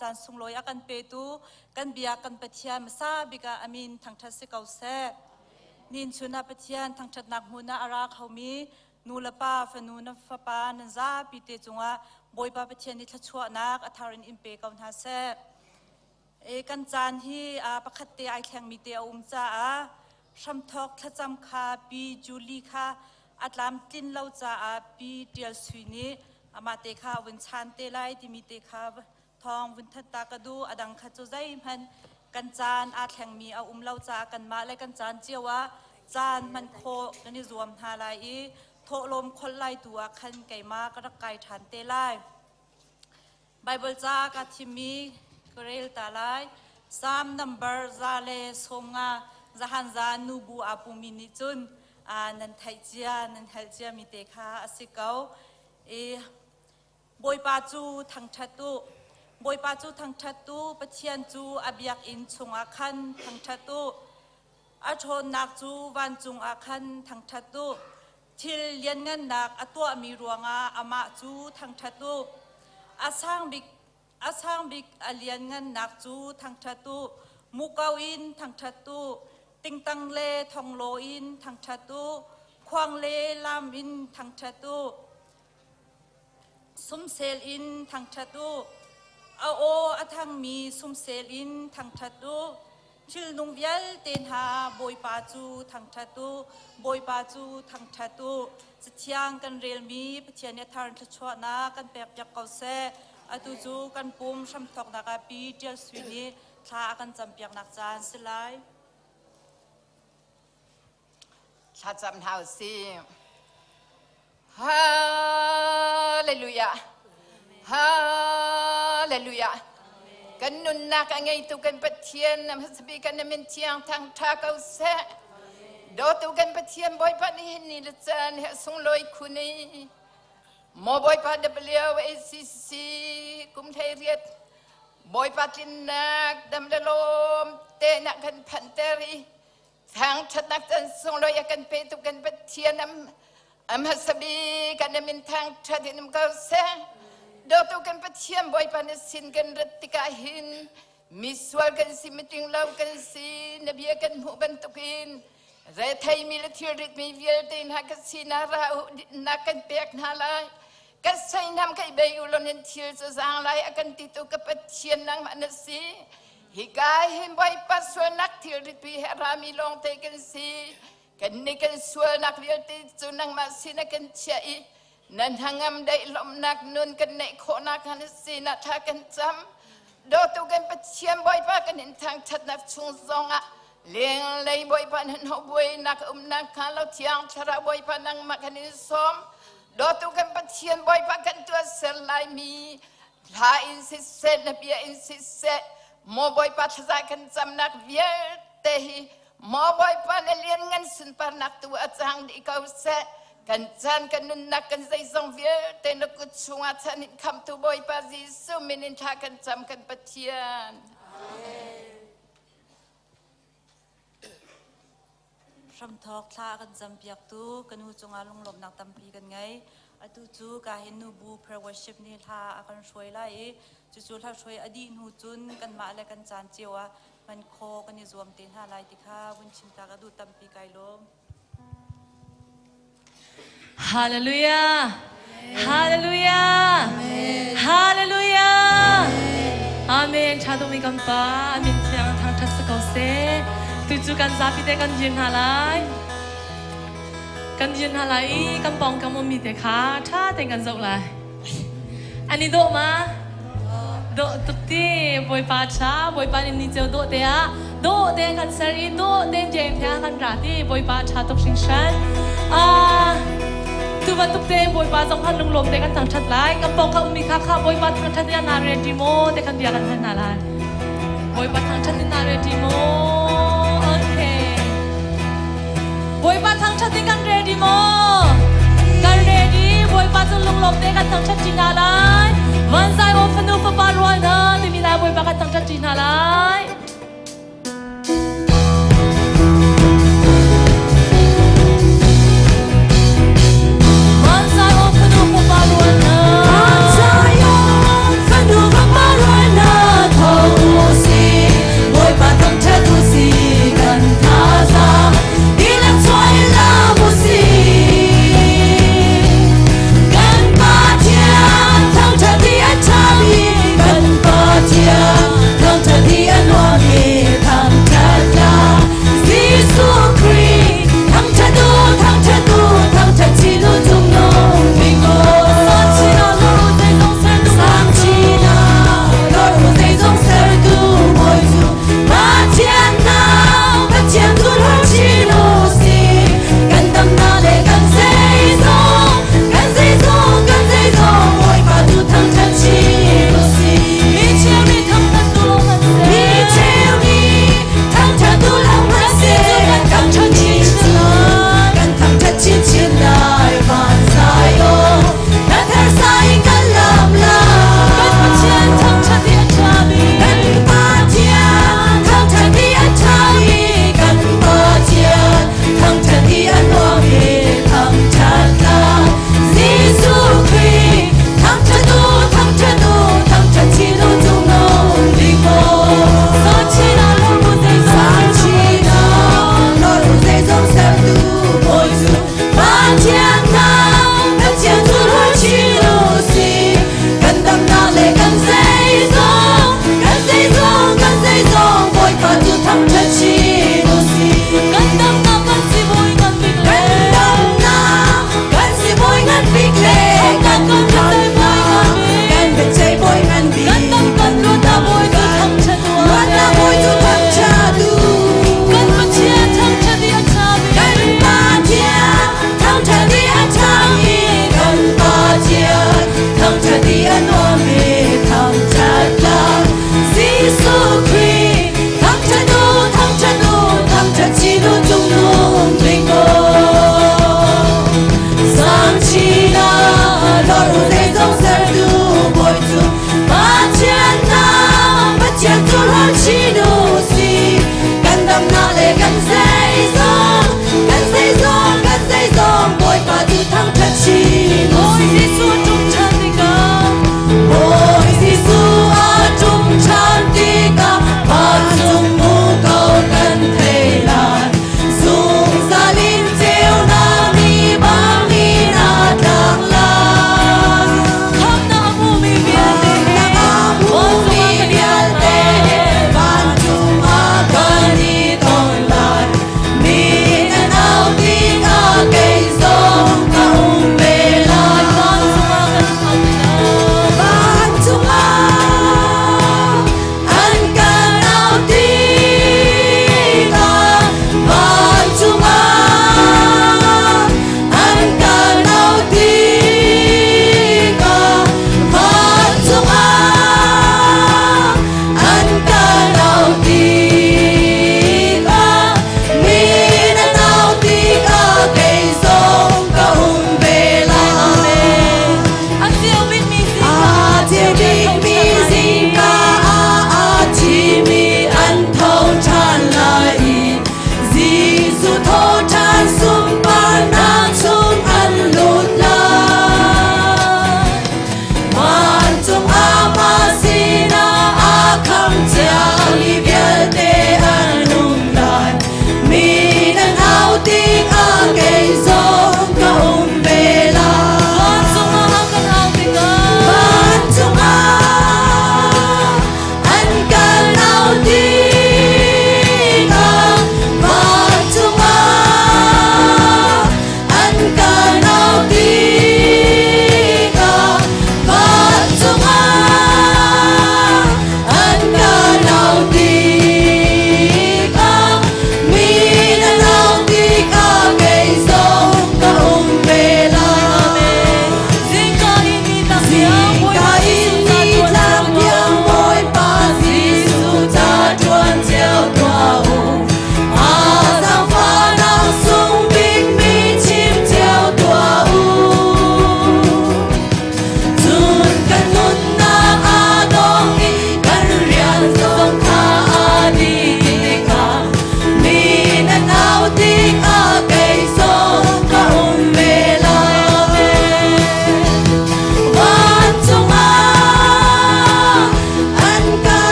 caan sunglawi a kan petu kan biak kan Pathian hmasa bik ah amin thangṭhat si ko seh. Nin chun ah Pathian thangṭhatnak hmun ah a ra khomi nu le pa fanu na fapa nan zapi te cungah Bawipa Pathian nih thluachuahnak a thar in in pe ko hna seh. E, kan caan hi pakhat te ai thlengmi te a um caah hramthawk thlacam kha Pi Julie kha a tlamtlin lo caah Pi Tial Sui nih amah te kha vun chan te lai timi te kha thawng vun that ta ka duh. A dang kha cu zeihmanh kan caan aa thlengmi a um lo caah kanmah le kan caan cio ah caan hman khawh kan i zuam hna lai i thawhlawm kholh lai tu ah khan keimah ka rak kai ṭhan te lai. Bible ca ka thimmi ka rel ta lai. Psalm number 150 zahan za nubu aa pumi nih cun nan theih cia nan helh cia mi te kha a si ko. I Bawipa cu thangṭhat u. Bawipa cu thangṭhat u. Pathian cu a biakinn chungah khan thangṭhat u. A ṭhawnnak cu vancung ah khan thangṭhat u. Thil lianngannak a tuahmi ruangah amah cu thangṭhat u. A sang bik a sang bik a lianngannak cu thangṭhat u. Muko in thangṭhat u. Tingtang le thonglaw in thangṭhat u. Khuang le lam in thangṭhat u. Sumsel in thangṭhat u. A aw a thangmi sumsel in thangṭhat u. Thilnung vialte hna Bawipa cu thangṭhat u. Bawipa cu thangṭhat u. Cathiang kan relmi Pathian nih a thar in thluachuahnak kan pekpiak ko seh. Atu cu kan pum hramthawknak ah Pi Ṭial Sui nih thla a kan campiaknak caan si lai. Thlacam hna u sih. Hallelujah. Hallelujah. Kan nunnak a ngeitu kan Pathian na hmasabi kan min thiang thang tha ko seh. Dawtu kan Pathian Bawipa nih hin ni le caan he sunglawi khun i Maw Bawipa WACC kum hlei riat Bawipa tlinnak dam le lawm te na kan phanh ter i thangṭhatnak can sunglawi a kan petu kan Pathian am am hmasabi kan min thangṭhat in um ko seh. Dawtu kan Pathian Bawipa na sin kan rat tikah hin misual kan si mitling lo kan si na bia kan hmuh bantukin retheimi le thilritmi vialte hna ka sinah ra u na kan pek hna lai ka seinam kai bei u law nan thil cu zaang lai a kan titu ka Pathian nangmah na si Hika hin Bawipa sualnak thilripi he a rami lawngte kan si. Kannih kan sualnak vialte cu nangmah sin ah kan chiah i nan hnangam daih lawmhnak nun kan neih khawhnak hnga na sinah thla kan cam. Dawtu kan Pathian Bawipa kan in thangṭhatnak chung zongah lenglei Bawipa nan ho buainak umnak hnga lo Thiang Thlarau Bawipa nangmah kan in sawm. Dawtu kan Pathian Bawipa kan tuahser laimi Hla in siseh, na bia in siseh, maw Bawipa thlaza kan camnak vialte hi maw Bawipa na lianngan sunparnak tu a cang dih ko seh. Kan caan kan nunnak kan zeizong vialte na kut chungah chan in khamtu Bawipa Jesuh min in thla kan cam kan Pathian. Hramthawk thla a kan campiaktu ka nu cungah lunglawmhnak tampi kan ngei. Atu cu ka hin nubu prayer worship nih hla a kan hruai lai i cucu hla hruai a dih hnu cun kanmah le kan caan cio ah hman khawh kan i zuam te hna lai ti kha vun chim ta ka duh tampi kai lawm. Hallelujah! Hallelujah! Hallelujah! Amen. Tha dumi kan pa, amin thiang thang that sa ko se. Tu cu kan zapi te kan dir hna lai. Kan dir hna lai i kan pawng kam ummi te kha tha tein kan zoh lai. Ani dawh ma? Dawh tuk ti. Bawipa tha, Bawipa nih ni ceu dawh te ah dawh te kan ser i dawh te biakinn he kan ra ti. Bawipa tha tuk hringhran. Ah, tu bantuk te Bawipa zong khan lunglawm te kan thangṭhat lai. Kan pawng kha ummi kha kha Bawipa thangṭhat in na ready maw te kan bia kan hal hna lai. Bawipa thangṭhat in na ready maw? Okay. Bawipa thangṭhat in kan ready maw? Kan ready. Bawipa cu lunglawm te kan thangṭhat ṭi hna lai. Vanzai aw fanu fapa rual hna timi lai Bawipa kan thangṭhat ṭi hna lai. Vanzai aw fanu fapa rual hna. Vanzai aw fanu fapa rual hna.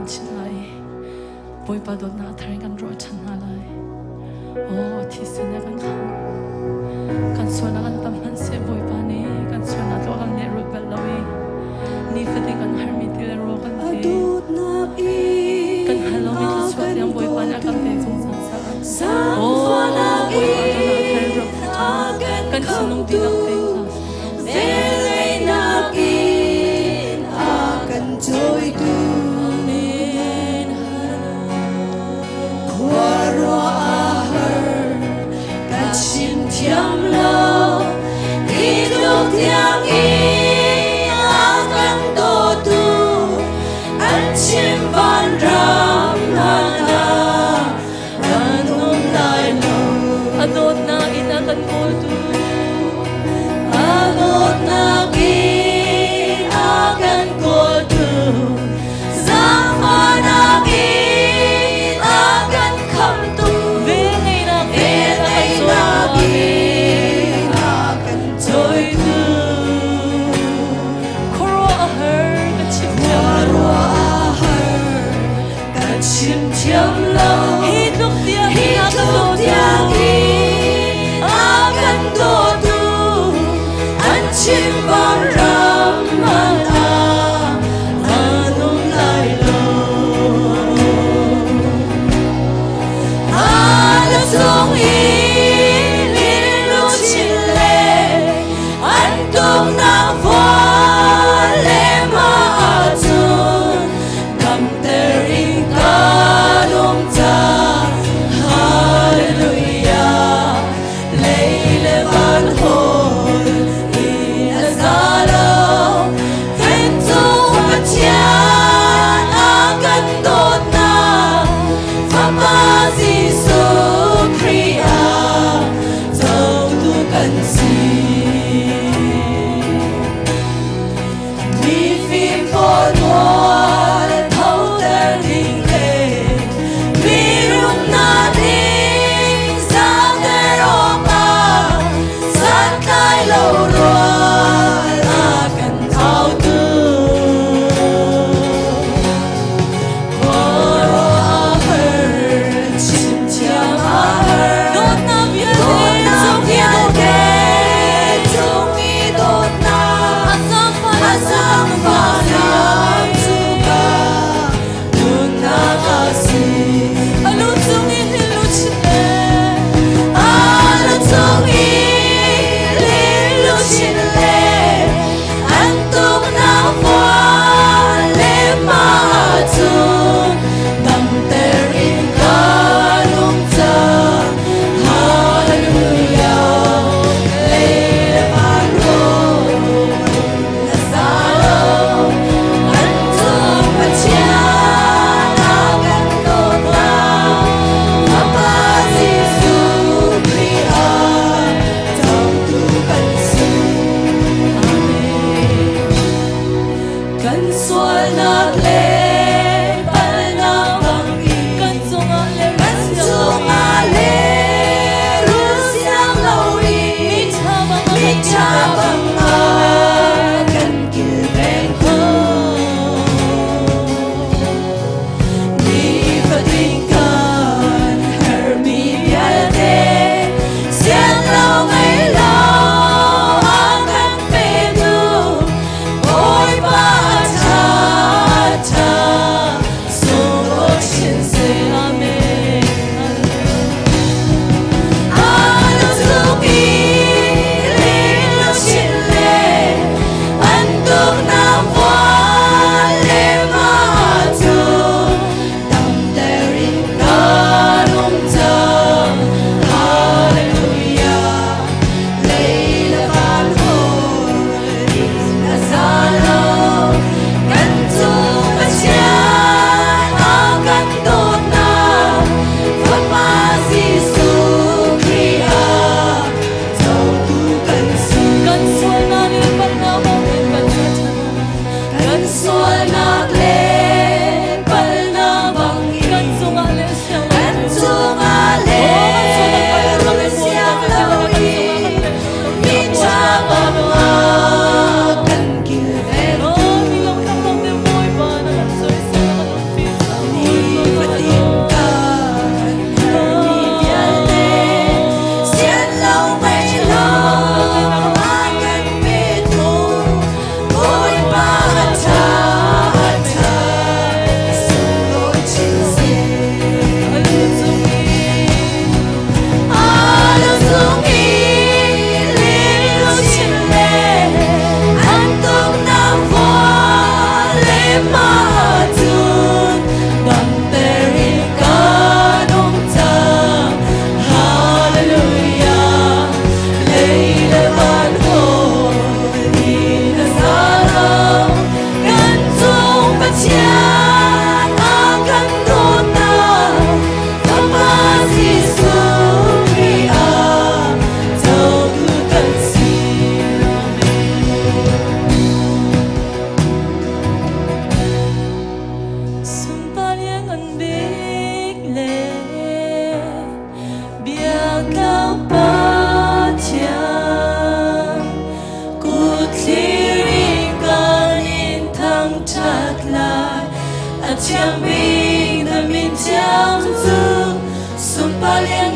chinh lai i Bawipa dawtnak thar in kan ruah ṭhan hna lai. Aw, thisen a kan khang. Kan sualnak an tam hmanh seh Bawipa nih kan sualnak tluah kan lehrulh bal lo i nifatin kan harmi ti le rawl kan pe. Kan hal lomi thluachuah tiang Bawipa nih a kan pek zungzal caah. Aw, Bawipa dawtnak thar in ruah ṭhan. Kan thinlung dihlak tein hna. Velneinak in a kan cawitu. Amen. Khua ruah a har, ka chim thiam lo. Hi tluk tiang in a kan dawtu, an chim vanram hmanh ah an um lai lo. A dawtnak in a kan kawltu. A dawtnak in a kan kawltu, zaangfahnak in a kan khamtu, Velngeihnak in a kan velngeihnak cawitu. in a kan cawitu. Khuaruah a har ka chim thiam lo. Khuaruah a har, ka chim thiam lo. Hi tluk tiang Hi in a kan tluk dawtu. tiang in a kan dawtu, an chim vanram hmanh ah an um lai lo. An cung i luchin le an tuknak vuan le ma ahcun damter in kan um cang.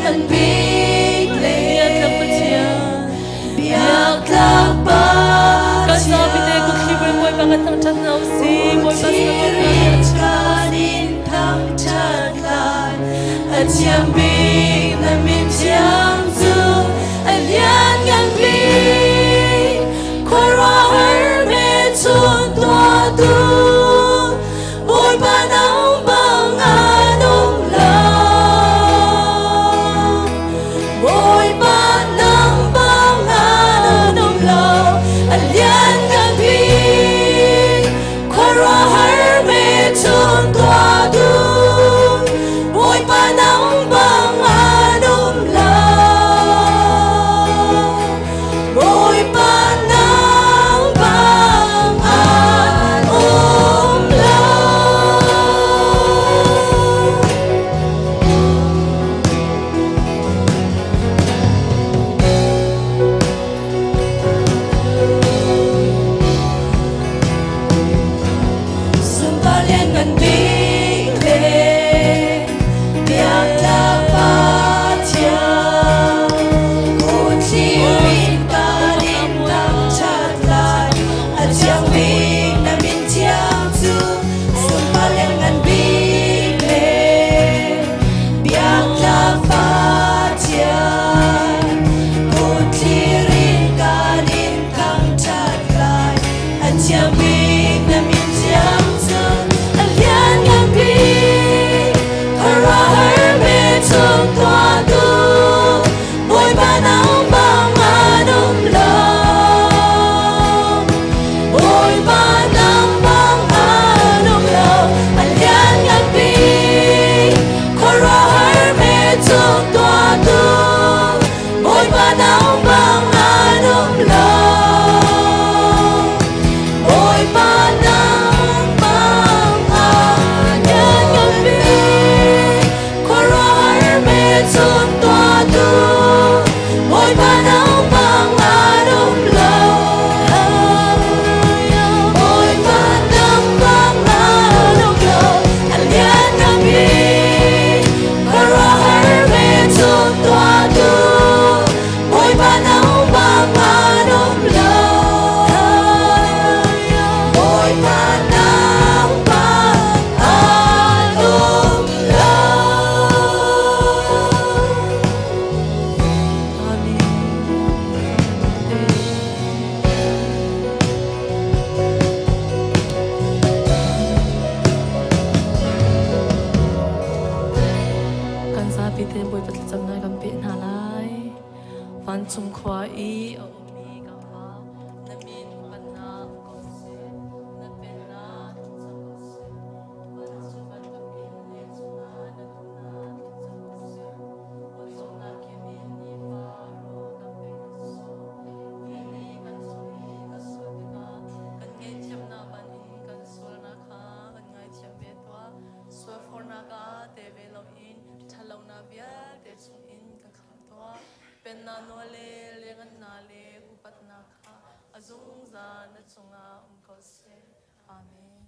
ngan bik le Biaktlak Pathian. Biaktlak Kan zapi te Pathian. kut thli Bawipa kan thangṭhat hna usih. Bawipa Kuthirin kan in thangṭhat lai, a thiang bik na min thiang cu a lianngan bik. Khuaruahhar hmelchunh tuahtu, Bawipa nang bang an um lo. Bawipa nang bang an um lo, a lianngan bik. Khuaruahhar hmelchunh tuahtu, Bawipa nang bang an um lo. Bawipa nang bang an um lo. Sunpar lianngan bik le biaktlak Pathian. Kuthirin kan in thangṭhat lai, a thiang bik na min thiang cu. Sunpar lianngan bik le biaktlak Pathian. Kuthirin kan in thangṭhat lai, a thiang bik na min thiang cu. A lianngan bik, khuaruahhar hmelchunh tuahtu, Bawipa nang bang an um lo. Bawipa nang bang an um lo, a lianngan bik, khuaruahhar hmelchunh tuahtu, Bawipa nang bang an um lo. Bawipa nang bang an lianngan bik, khuaruahhar hmelchunh tuahtu, Bawipa nang bang an um lo. Bawipa nang bang an um lo, a lianngan bik, khuaruahhar hmelchunh tuahtu, Bawipa nang bang an um lo. Bawipa nang bang an um lo. Amen. Kan zapi te Bawipa thlacamnak kan peh hna lai. Vancung khua i a ummi kan Pa, na min upatnak um ko seh, na pennak tlung cang ko seh. Vancung bantukin leicung ah na duhnak tlung cang ko seh. Pawcawmnak kimin nifa rawl kan pe hna sawh. Mi nih kan cung i kan sual tikah kan ngaihthiamnak bangin kan sualnak kha kan ngaithiam ve tuah. Sualfornak ah te ve loin ṭhatlonak vialte chungin kan khamh tuah. Pennak nawl le lianhngannak le upatnak kha a zungzal na cungah um ko seh. Amen.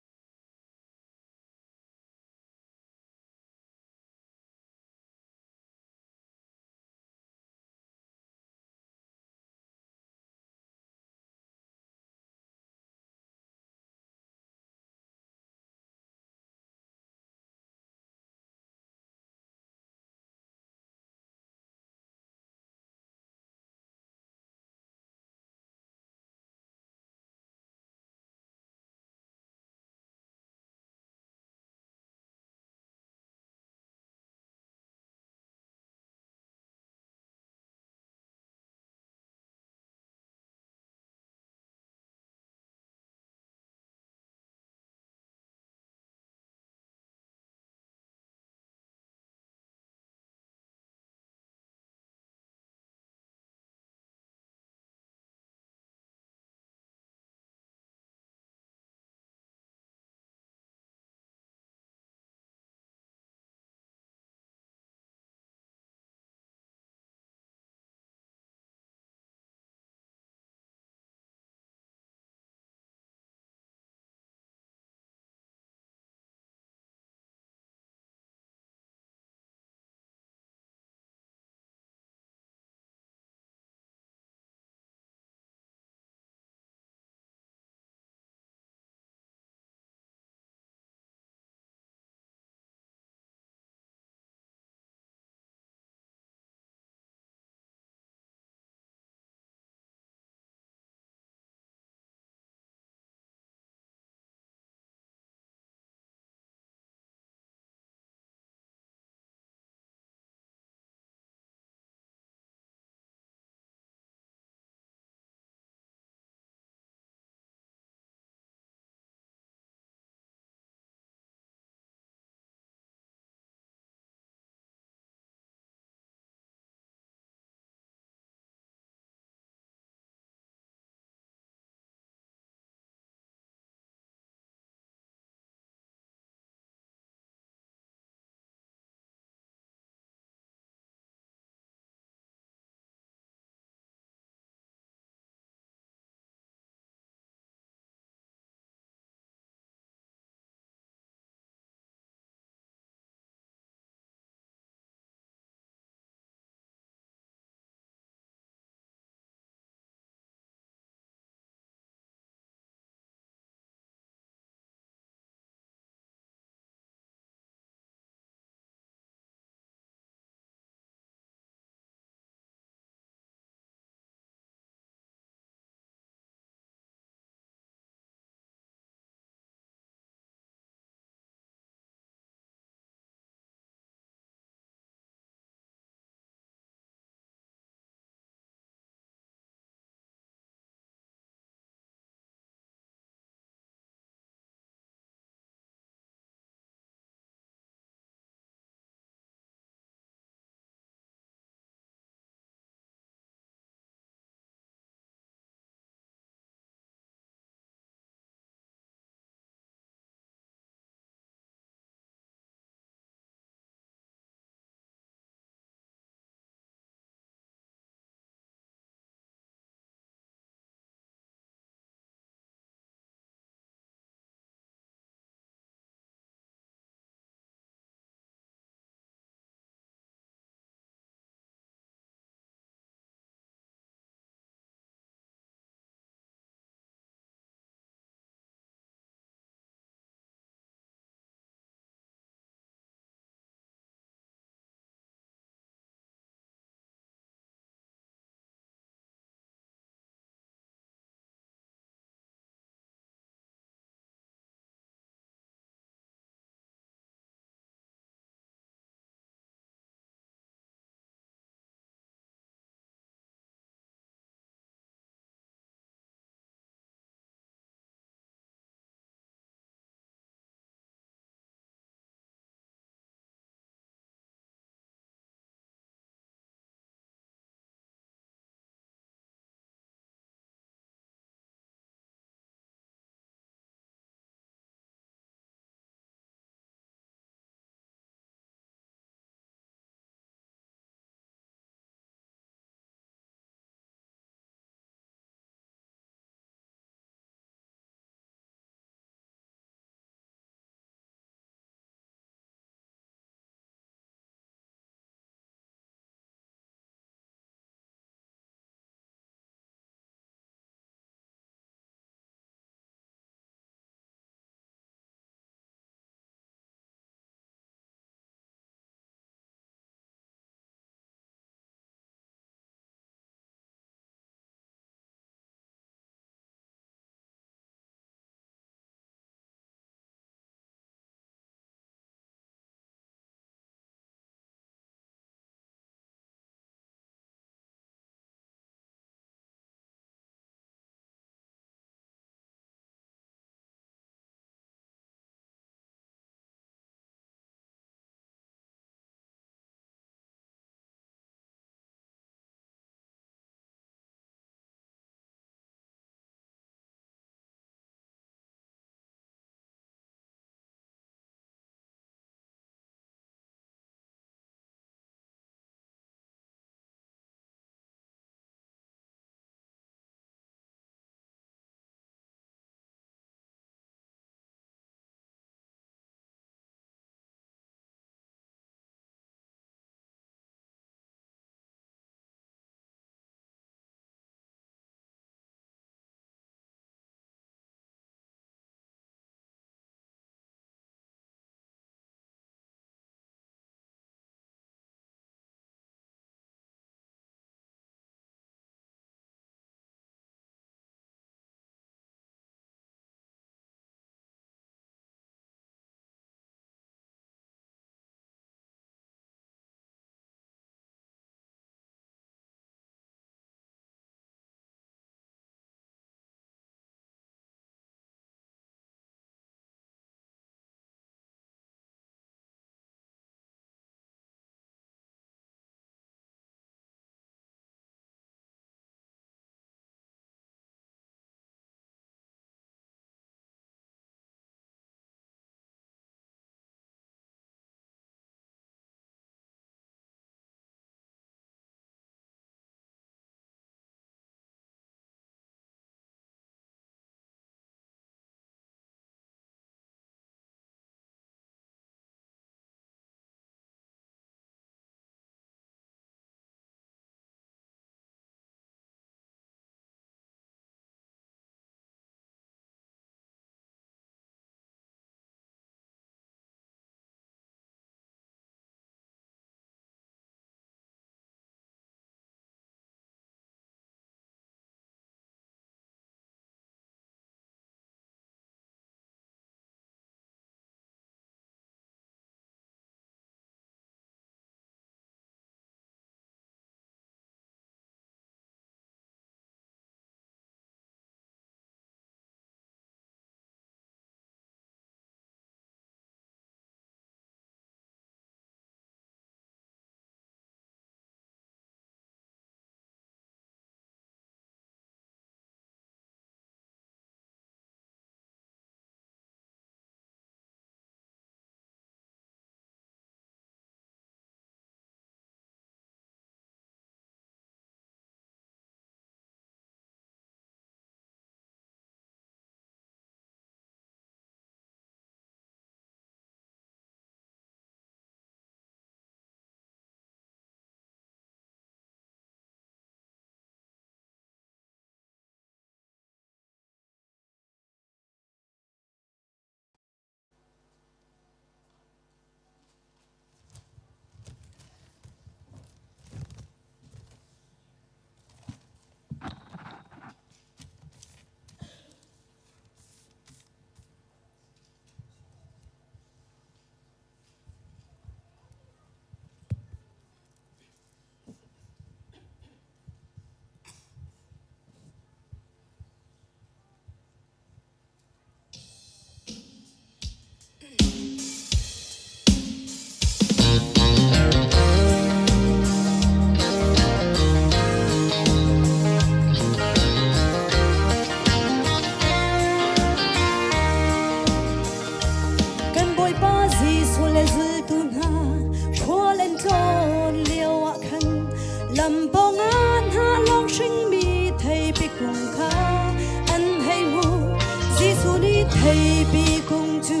Theipi kung cu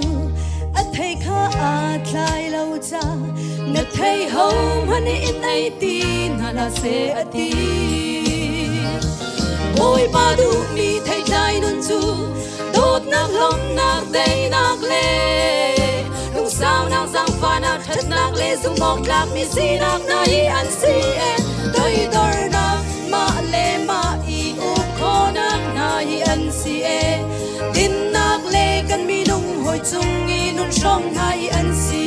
a thei kha aa tlai lo ca na thei ho hmanh in ei ti hna hlah seh a ti. Bawipa duhmi theitlai nun cu dawtnak, lawmhnak, teinak le lungsaunak, zaangfahnak, ṭhatnak le zumhawktlakmi sinak hna hi an si e. Toidornak, mah le mah i uk khawhnak hna hi an si e. Dinnak le kan minung hawi cung i nun hrawm hna hi an si.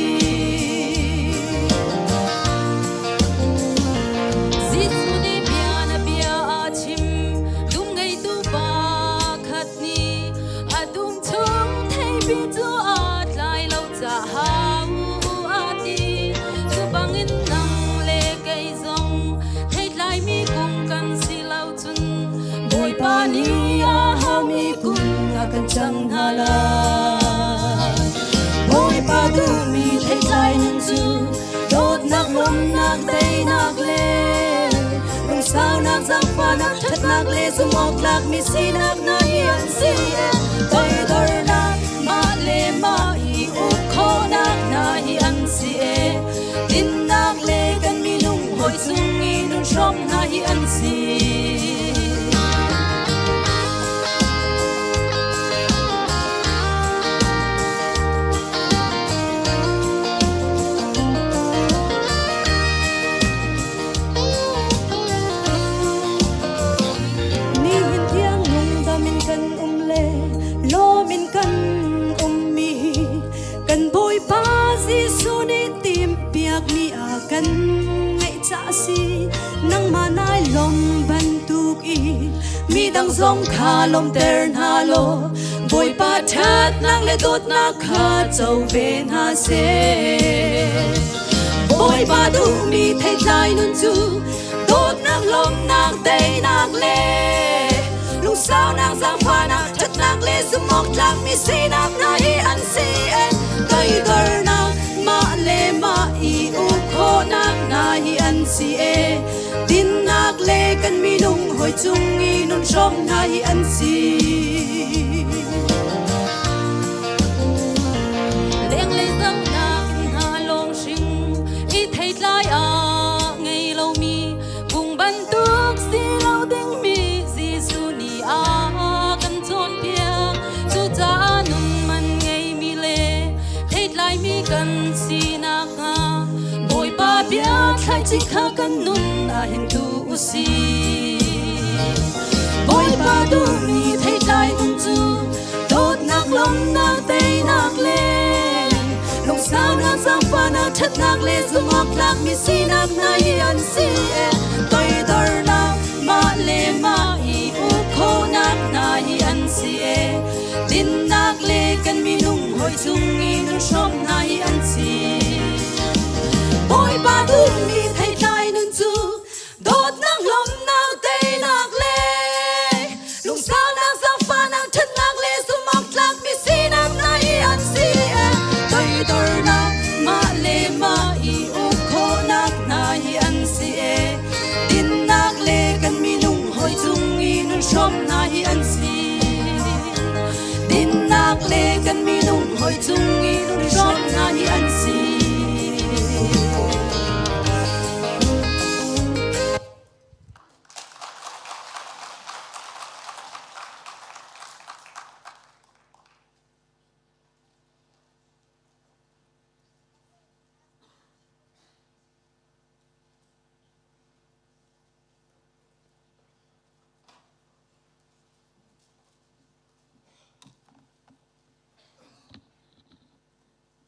Jesuh nih bia na bia a chim, dum ngeitu pa khat nih a dum chung theipi cu aa tlai lo caah a ti. Cu bangin nang le kei zong theitlaimi kung kan si lo cun Bawipa nih a haumi kung a kan chang hna lai. Bawipa duhmi theitlai nun cu dawtnak, lawmhnak, teinak le lungsaunak, zaangfahnak, ṭhatnak le zumhawktlakmi sinak hna hi an si. Toidornak, mah le mah i uk khawhnak hna hi an si e. Dinnak le kan minung hawi cung i nun hrawm hna hi an si. Nihin tiang nungdam in kan um le lawm in kan ummi hi kan Bawipa Jesuh nih timhpiakmi a kan ngeih caah a si. Nangmah nai lawm bantuk i midang zong kha lawmter hna law Bawipa ṭhatnak le dawtnak kha co ve hna seh. Bawipa duhmi theitlai nun cu dawtnak, lawmhnak, teinak le lungsaunak, zaangfahnak, ṭhatnak le zumhawktlakmi sinak hna hi an si e. Toidornak, mah le mah i uk khawhnak hna hi an si e. Dinnak le kan minung hawi cung i nun hrawm hna hi an si. Lenglei zamnak in hna lawng hring i theitlai ah ngei lomi kung bantuk si lo dingmi Jesuh nih a kan cawnpiak. Cucaah nun man ngeimi le theitlaimi kan si nakhnga Bawipa bia thlaici kha kan nun ah hin tu u sih. Bawipa duhmi theitlai nun cu dawtnak, lawmhnak, teinak le lungsaunak, zaangfahnak, ṭhatnak le zumhawktlakmi sinak hna hi an si e. Toidornak, mah le mah i uk khawhnak hna hi an si e. Dinnak le kan minung hawi cung i nun hrawm hna hi an si. Bawipa duhmi theitlai nun cu dawtnak, lawmhnak, teinak le lungsaunak, zaangfahnak, ṭhatnak le zumhawktlakmi sinak hna hi an si e. Toidornak, mah le mah i uk khawhnak hna hi an si e. Dinnak le kan minung hawi cung i nun hrawm hna hi an si. Dinnak le kan minung hawi cung i nun hrawm hna hi an si.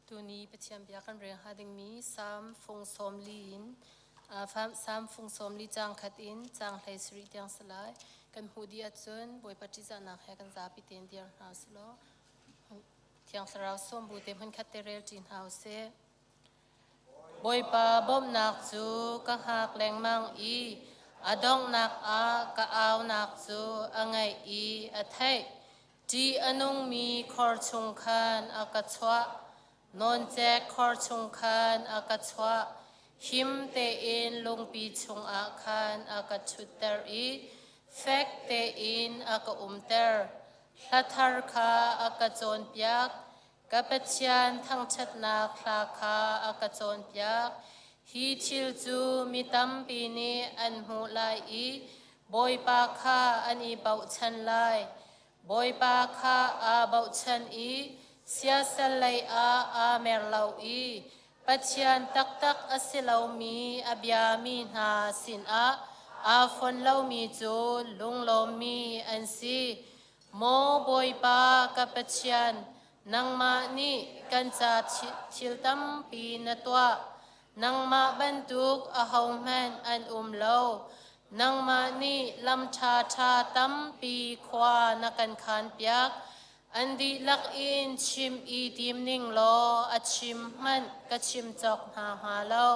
Tuni Pathian bia kan rel hnga dingmi Salm fung sawm li in Salm fung sawm li caang khat in caang 17 tiang si lai. Kan hmuh dih ahcun Bawipa ṭihzahnak he kan zapi tein dir hna usih law Thiang Thlarau sawm bu te hmunkhat te rel ṭi hna usih. Bawipa bawmhnak cu ka hngak lengmang i a donghnak ah ka aunak cu a ngaih i a theih. Ṭih a nungmi khor chung khan a ka chuah, nawncek khor chung khan a ka chuah. Him tein lungpi chungah khan a ka ṭhutter i fek tein a ka umter. Hla thar kha a ka cawnpiak. Ka Pathian thangṭhatnak hla kha a ka cawnpiak. Hi thil cu mi tampi nih an hmuh lai i Bawipa kha an i bochan lai. Bawipa kha aa bochan i siasal lei ah aa mer lo i Pathian taktak a si lomi a biami hna sinah aa fon lomi cu lunglawmmi an si. Maw Bawipa ka Pathian, nangmah nih kan ca thil tampi na tuah. Nangmah bantuk ahohmanh an um lo. Nangmah nih lam ṭhaṭha tampi khua na kan khanpiak. An dihlak in chim i tim ning law a chim hmanh ka chim cawk hna hnga lo.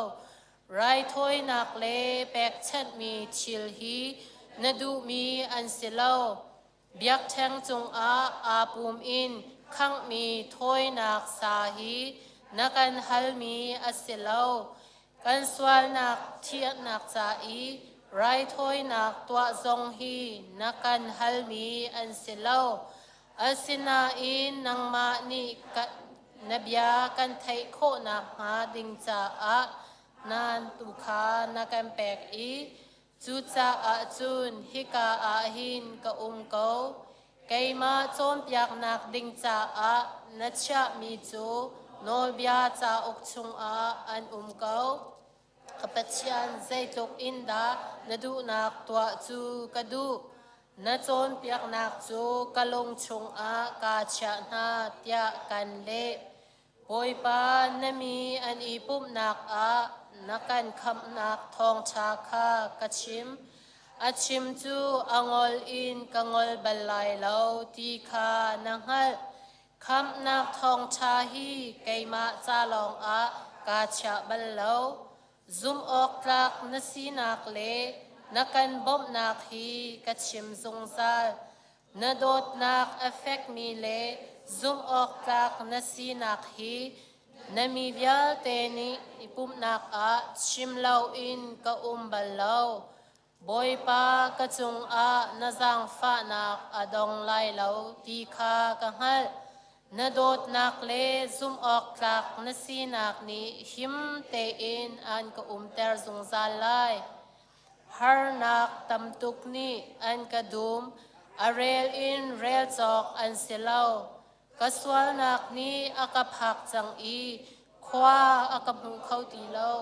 Raithawinak le pekchanhmi thil hi na duhmi an si lo. Biakṭheng cungah aa pum in khanghmi thawinak sa hi na kan halmi a si lo. Kan sualnak thianhnak ca i raithawinak tuah zong hi na kan halmi an si lo. Asinain nangmah nih na bia kan theih khawh nakhnga ding caah nan tu kha na kan pek i Cucaah cun hika ah hin ka um ko. Keimah cawnpiaknak ding caah na chiahmi cu nawlbia cauk chungah an um ko. Ka Pathian, zeitluk in dah na duhnak tuah cu ka duh. Na cawnpiaknak cu ka lung chungah kaa chiah hna, tiah kan leh. Bawipa, na mi an i pumhnak ah na kan khamhnak thawngṭha kha ka chim. A chim cu a ngol in ka ngol bal lai lo ti kha na hngalh. Khamhnak thawngṭha hi keimah ca lawngah kaa chiah bal lo. Zumhawktlak na sinak le na kan bawmhnak hi ka chim zungzal. Na dawtnak a fekmi le zumhawktlak na sinak hi na mi vialte nih i pumhnak ah chim loin ka um bal lo. Bawipa ka cungah na zaangfahnak a dong lai lo ti kha ka hngalh. Na dawtnak le zumhawktlak na sinak nih him tein an ka umter zungzal lai. Harnak tam tuk nih an ka dum, a rel in rel cawk an si lo. Ka sualnak nih a ka phak cang i khua a ka hmu kho ti lo.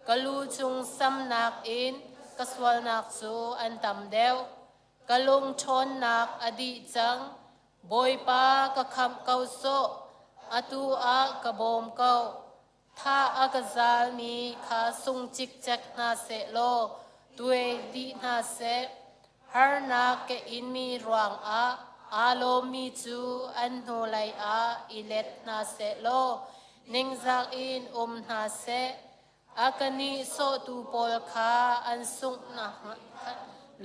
Ka lu cung samnak in ka sualnak cu an tam deuh. Ka lung ṭhawnnak a dih cang. Bawipa ka khamh ko sawh, atu ah ka bawm ko. Thah a ka zalmi kha sung cikcek hna sehlaw tuai dih hna seh. Harnak ka inmi ruangah aa lawmmi cu an hnulei ah i let hna sehlaw ningzak in um hna seh. A ka nihsawhtu pawl kha an sungh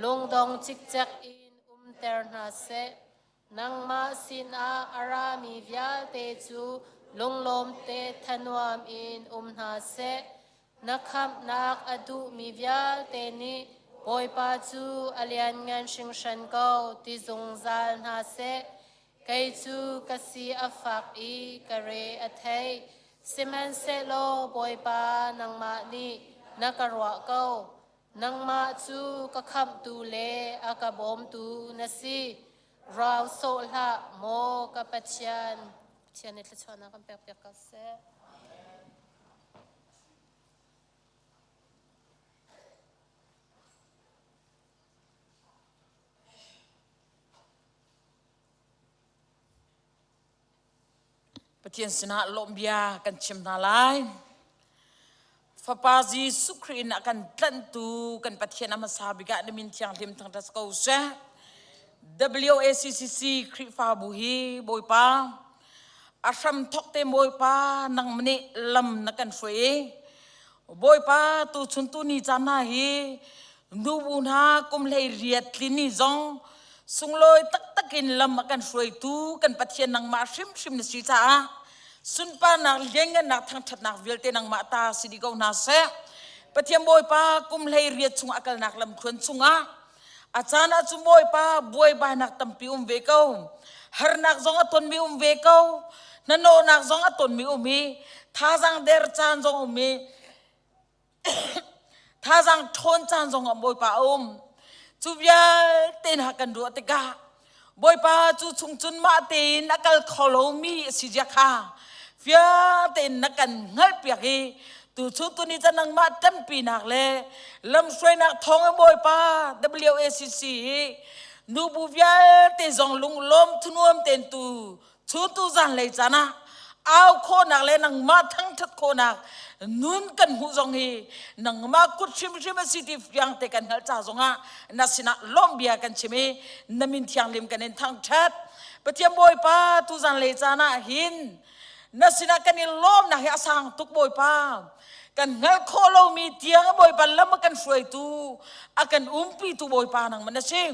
lungdong cikcek in umter hna seh. Nangmah sinah a rami vialte cu lunglawm te thanuam in um hna seh. Na khamhnak a duhmi vialte nih Bawipa cu a lianngan hringhran ko ti zungzal hna seh. Kei cu ka si a fak i ka re a thei. Sihmanhsehlaw Bawipa nangmah nih na ka ruah ko. Nangmah cu ka khamhtu le a ka bawmtu na si. Rau sawh hlah, maw ka Pathian. Pathian nih thluachuahnak kan pekpiak ko seh. Pathian sinah lawmhbia kan chim hna lai. Fapa Jesuh Khrih in a kan tlanhtu kan Pathian a hmasa bik ah na min thianghlim thangṭhat ko seh. WACCC Khrihfabu hi Bawipa a hram thok te Bawipa nang nih lam na kan hruai i Bawipa tu chun tu ni caan hna hi nubu hna kum hlei riat tlin ni zong sunglawi taktak in lam a kan hruaitu kan Pathian nangmah hrimhrim na si caah sunparnak lianngannak thangṭhatnak vialte nangmah ta si dih ko hna seh. Pathian Bawipa kum hlei riat chung a kalnak lamthluan chungah A caan ah cun Bawipa buaibainak tampi um ve ko. Harnak zong a tonmi um ve ko. Hnahnawhnak zong a tonmi um i thazaang der caan zong um i thazaang ṭhawn caan zong ah Bawipa a um. Cu vialte hna kan ruah tikah Bawipa cu chung cun mah tein a kal kho lomi a si zia kha fiang tein na kan hngalhpiak i tuchun tuni ca nangmah ṭanpinak le lamhruainak thawng in Bawipa WACC hi nubu vialte zong lunglawm thunuam tein tu chun tu zan lei caan ah au khawhnak le nangmah thangṭhat khawhnak nun kan hmuh zong hi nangmah kut hrimhrim a si ti fiang te kan hngalh ca zongah na sinah lawmh bia kan chim i na min thianghlim kan in thangṭhat. Pathian Bawipa, tuzan lei caan ah hin na sinah kan i lawmnak hi a sang tuk. Bawipa, kan hngalh khawh lomi tiang Bawipa lam a kan hruaitu, a kan umpitu Bawipa nangmah na si.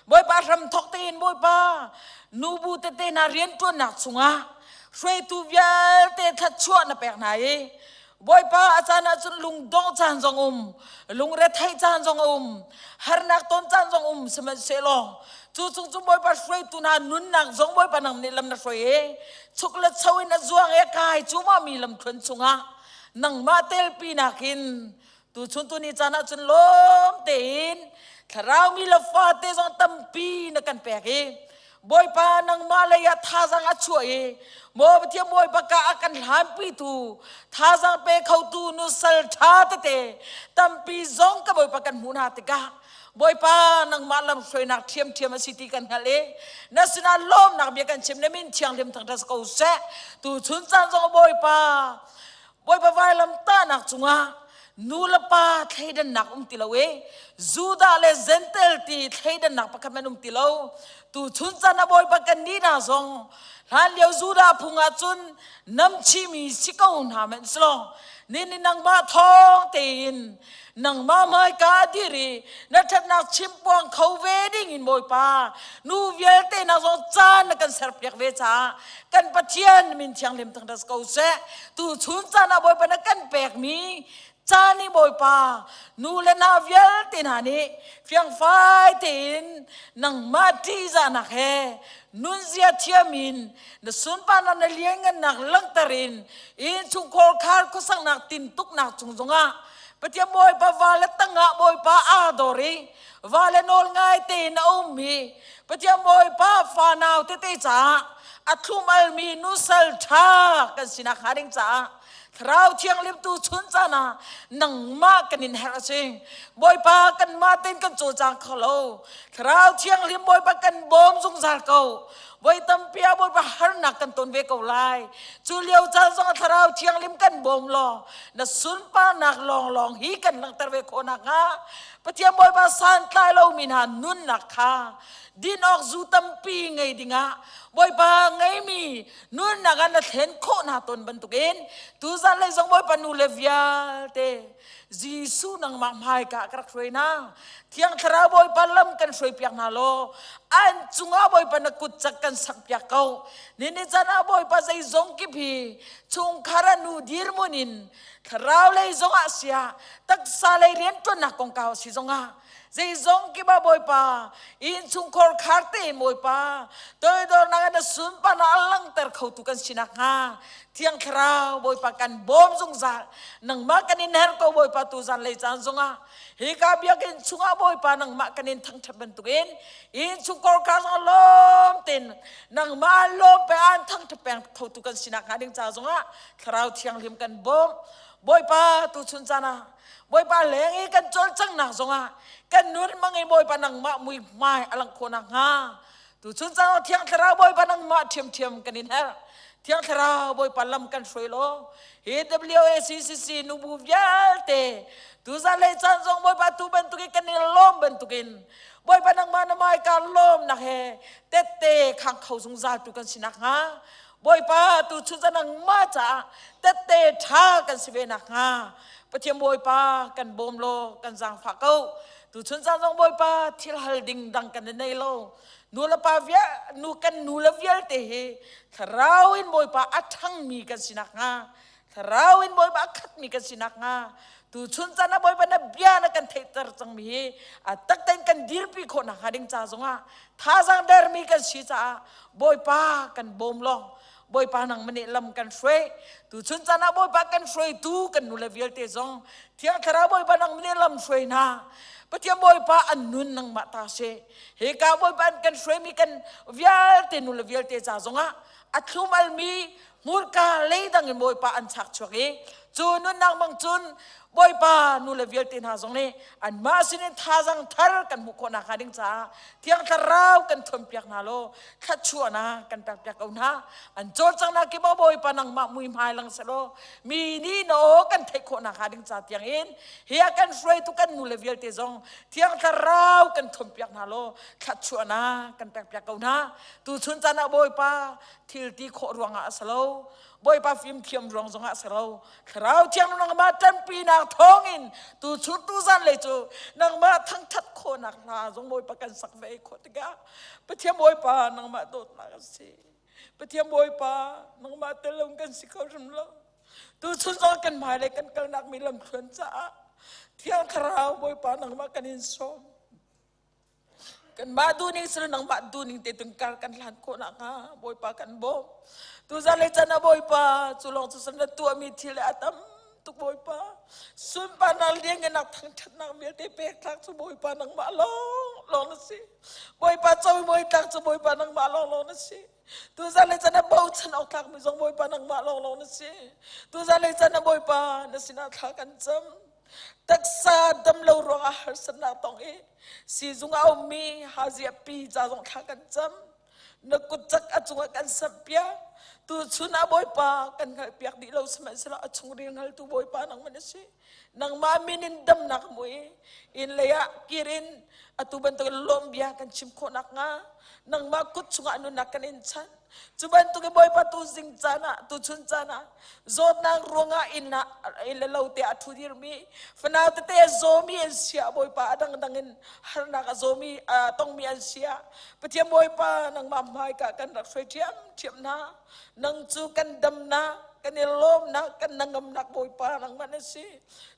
Bawipa, hram thawk tein Bawipa, nubu tete hna rianṭuannak chungah hruaitu vialte thluachuah na pek hna i Bawipa, a caan ahcun lungdongh caan zong um, lungretheih caan zong um, harnak ton caan zong um sihmanhsehlaw cu chung cu Bawipa hruaitu hna nunnak zong Bawipa nang nih lam na hruai i chuk le cho in a zuang i a kai cu ma mi lamthluan chungah nangmah telpi nakin tuchun tuni caan ahcun lawm tein thlarau mi le fate zong tampi na kan pek i Bawipa nangmah lei ah thazaang a chuah i maw Pathian Bawipa ka a kan hlanpitu thazaang pe khotu nusal ṭha tete tampi zong ka Bawipa kan hmuh hna tikah Bawipa nangmah lamhruainak ṭhiamṭhiam a si ti kan hngalh i na sinah lawmnak bia kan chim. Na min thianghlim thangṭhat ko seh. Tuchun caan zong Bawipa, Bawipa vailam tahnak cungah nu le pa thleidannak um ti lo i Judah le Gentel ti thleidannak pakhat man um ti lo. Tu chun caan ah Bawipa kan nih hna zong hlan lio Judah phung ah cun namchimi si ko hna men silo ni ni nangmah thawng tein nangmah hmaika a dir i na ṭhatnak chimpuang kho ve ding in Bawipa nu vialte na zong caan na kan serpiak ve caah kan Pathian min thianghlim thangṭhat ko seh. Tu chun caan ah Bawipa na kan pekmi caan i Bawipa nu le na vialte hna nih fiangfai tein nangmah ṭihzahnak he nunzia thiam in na sunparnak na lianngannak langhter in innchungkhar khar khuasaknak tintuknak cung zongah Pathian Bawipa va le tangah Bawipa aa dor i va le nawl ngai tein a ummi Pathian Bawipa fanau tete caah a thlum almi nusal ṭha kan sinak hnga ding caah Thlarau Thianghlim tu chun caan ah nangmah kan in herh a si. Bawipa, kanmah tein kan cawlcang kho lo. Thlarau Thianghlim Bawipa kan bawm zungzal ko. Voi tampi ah Bawipa harnak kan ton ve ko lai. Cu lio caan zong ah Thlarau Thianghlim kan bawm law na sunparnak lawnglawng hi kan langhter ve khawh nakhnga Pathian Bawipa santlai lomi hna nunnak kha din awk zu tampi ngei dingah Bawipa ngeimi nunnak ah na thlen khawh hna tawn bantukin tuzan lei zong Bawipa nu le vialte Jesuh nangmah hmaika ka rak hruai hna. Thiang Thlarau Bawipa lam kan hruai piak hna law an cungah Bawipa na kut cak kan sak piak ko. Nini caan ah Bawipa zeizong kip hi chungkhar ah nu dirhmun in thlarau lei zongah sia taksa lei rianṭuannak kongkau si zongah zeizong kip ah Bawipa innchungkhar khar te Bawipa toidornak in sunparnak a langhter khotu kan si nakhnga Thiang Thlarau Bawipa kan bawm zungzal. Nangmah kan in her ko Bawipa tu zan lei caan zongah hika biakinn chungah Bawipa nangmah kan in thangṭhat bantukin innchungkhar khar zong lawm ten nangmah lawm pe an thangṭhat peng khotu kan si nakhnga ding ca zongah Thlarau Thianghlim kan bawm. Bawipa tu chun caan ah Bawipa leng i kan cawlcanghnak zongah kan nun mang i Bawipa nangmah mui hmai a langh khawh nakhnga tuchun cang Thiang Thlarau Bawipa nangmah ṭhiamṭhiam kan in herh. Thiang Thlarau Bawipa lam kan hruai law hi WACCC nubu vialte tuzan lei caan zong Bawipa tu bantukin kan i lawm bantukin Bawipa nangmah na hmaika lawmnak he tette khang kho zungzal tu kan si nakhnga Bawipa tu chun nangmah caah tette ṭha kan si ve nakhnga Pathian Bawipa kan bawm law kan zaangfah ko. Tu chun caan zong Bawipa thil hal ding dang kan nei lo. Nu le pa via nu kan nu le vialte hi thlarau in Bawipa a ṭhangmi kan si nakhnga, thlarau in Bawipa a khatmi kan si nakhnga. Tu chun caan ah Bawipa na bia na kan theihter cangmi hi a takten kan dirpi khawh nakhnga ding ca zongah thazaang dermi kan si caah Bawipa kan bawm law Bawipa nang mane lam kan hruai. Tu chun caan ah Bawipa kan hruaitu kan nule vialte zong Thiang Thlarau Bawipa nang mane lam hruai hna. Pathian Bawipa an nun nangmah ta si. Hika Bawipa an kan hruaimi kan vialte nule vialte ca zongah a thlum almi hmurka leidang in Bawipa an chak chuak i cu nunnak bang cun Bawipa nu le vialte hna zong nih anmah sinin thazang thar kan hmuh khawh nakhnga ding caah Thiang Thlarau kan thuampiak hna law thluachuahnak kan pekpiak ko hna. An cawlcanghnak kip ah Bawipa nangmah muihmai lang selaw mi nih na aw kan theih khawh nakhnga ding ca tiang in hi a kan hruaitu kan nu le vialte zong Thiang Thlarau kan thuampiak hna law thluachuahnak kan pekpiak ko hna. Tuchun caan ah Bawipa thil ti khawh ruangah a si lo. Bawipa fimthiam ruang zongah a si lo. Thlarau Thiang nangmah ṭanpinak thawngin tu chun tu zan lei cu nangmah thangṭhat khawhnak hla zong Bawipa kan sak ve khawh tikah Pathian Bawipa nangmah dawtnak a si. Pathian Bawipa nangmah tel lo kan si kho hrim lo. Tu chun zong kan hmailei kan kalnak mi lamthluan caah Thiang Thlarau Bawipa nangmah kan in sawm. Kanmah duhning silo nangmah duhning te tungkar kan hlan khawh nakhnga Bawipa kan bawm. Tuzan le can ah Bawipa cu lawng cu san na tuahmi thil le a tam tuk Bawipa. Sunparnak lianngannak thangṭhatnak vialte pek tlak cu Bawipa nangmah lawng lawng na si. Bawipa cawimawi tlak cu Bawipa nangmah lawng lawng na si. Tuzan le can ah bochan awk tlakmi zong Bawipa nangmah lawng lawng na si. Tuzan le can ah Bawipa na sinah thla kan cam. Taksa damlo ruangah harsatnak tong i siizung a ummi haziapi ca zong thla kan cam. Na kut cak a cungah kan samhpiak. Tuchun ah Bawipa kan hngalhpiak dih lo sihmanhsehlaw a chungril hngaltu Bawipa nangmah na si. Nangmah min in damnak hmu i inn lei ah kir in atu bantukin lawm bia kan chim khawh nakhnga nangmah kut chungah nunnak kan in chanh. Cu bantuk in Bawipa tu zing caan ah tuchun caan ah zawtnak ruangah inn ah inn le lo te ah ṭhu dirmi fanau tete a zawmi an si ah Bawipa a dangdang in harnak a zawmi a tongmi an si ah Pathian Bawipa nangmah hmaika kan rak hruai ṭhiamṭhiam hna. Nang cu kan damnak kan i lawmnak kan nangamnak Bawipa nangmah na si.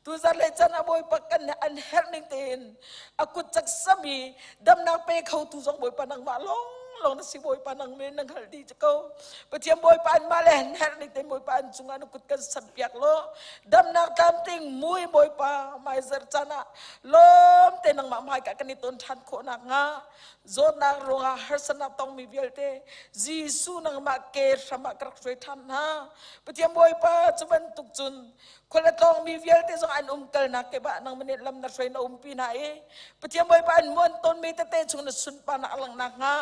Tuzan le can ah Bawipa kan an herh ning tein a kut cak sami damnak pe kho tu zong Bawipa nangmah lawng lawng na si. Bawipa nang men na hngalh dih ko. Pathian Bawipa an mah le an herh ning tein Bawipa an cungah na kut kan sam piak law damnak tlamtling mui Bawipa hmaizarh caan ah lawm te nangmah hmaika kan i ton ṭhan khawh nakhnga zawtnak ruangah harsatnak tongmi vialte Jesuh nangmah ke hram ah ka rak hruai ṭhan hna. Pathian Bawipa, cu bantuk cun khual a tlawngmi vialte zong an umkalnak kip ah nangmah nih lam na hruai na umpi hna i Pathian Bawipa an muan tawnmi tete chung na sunparnak a langh nakhnga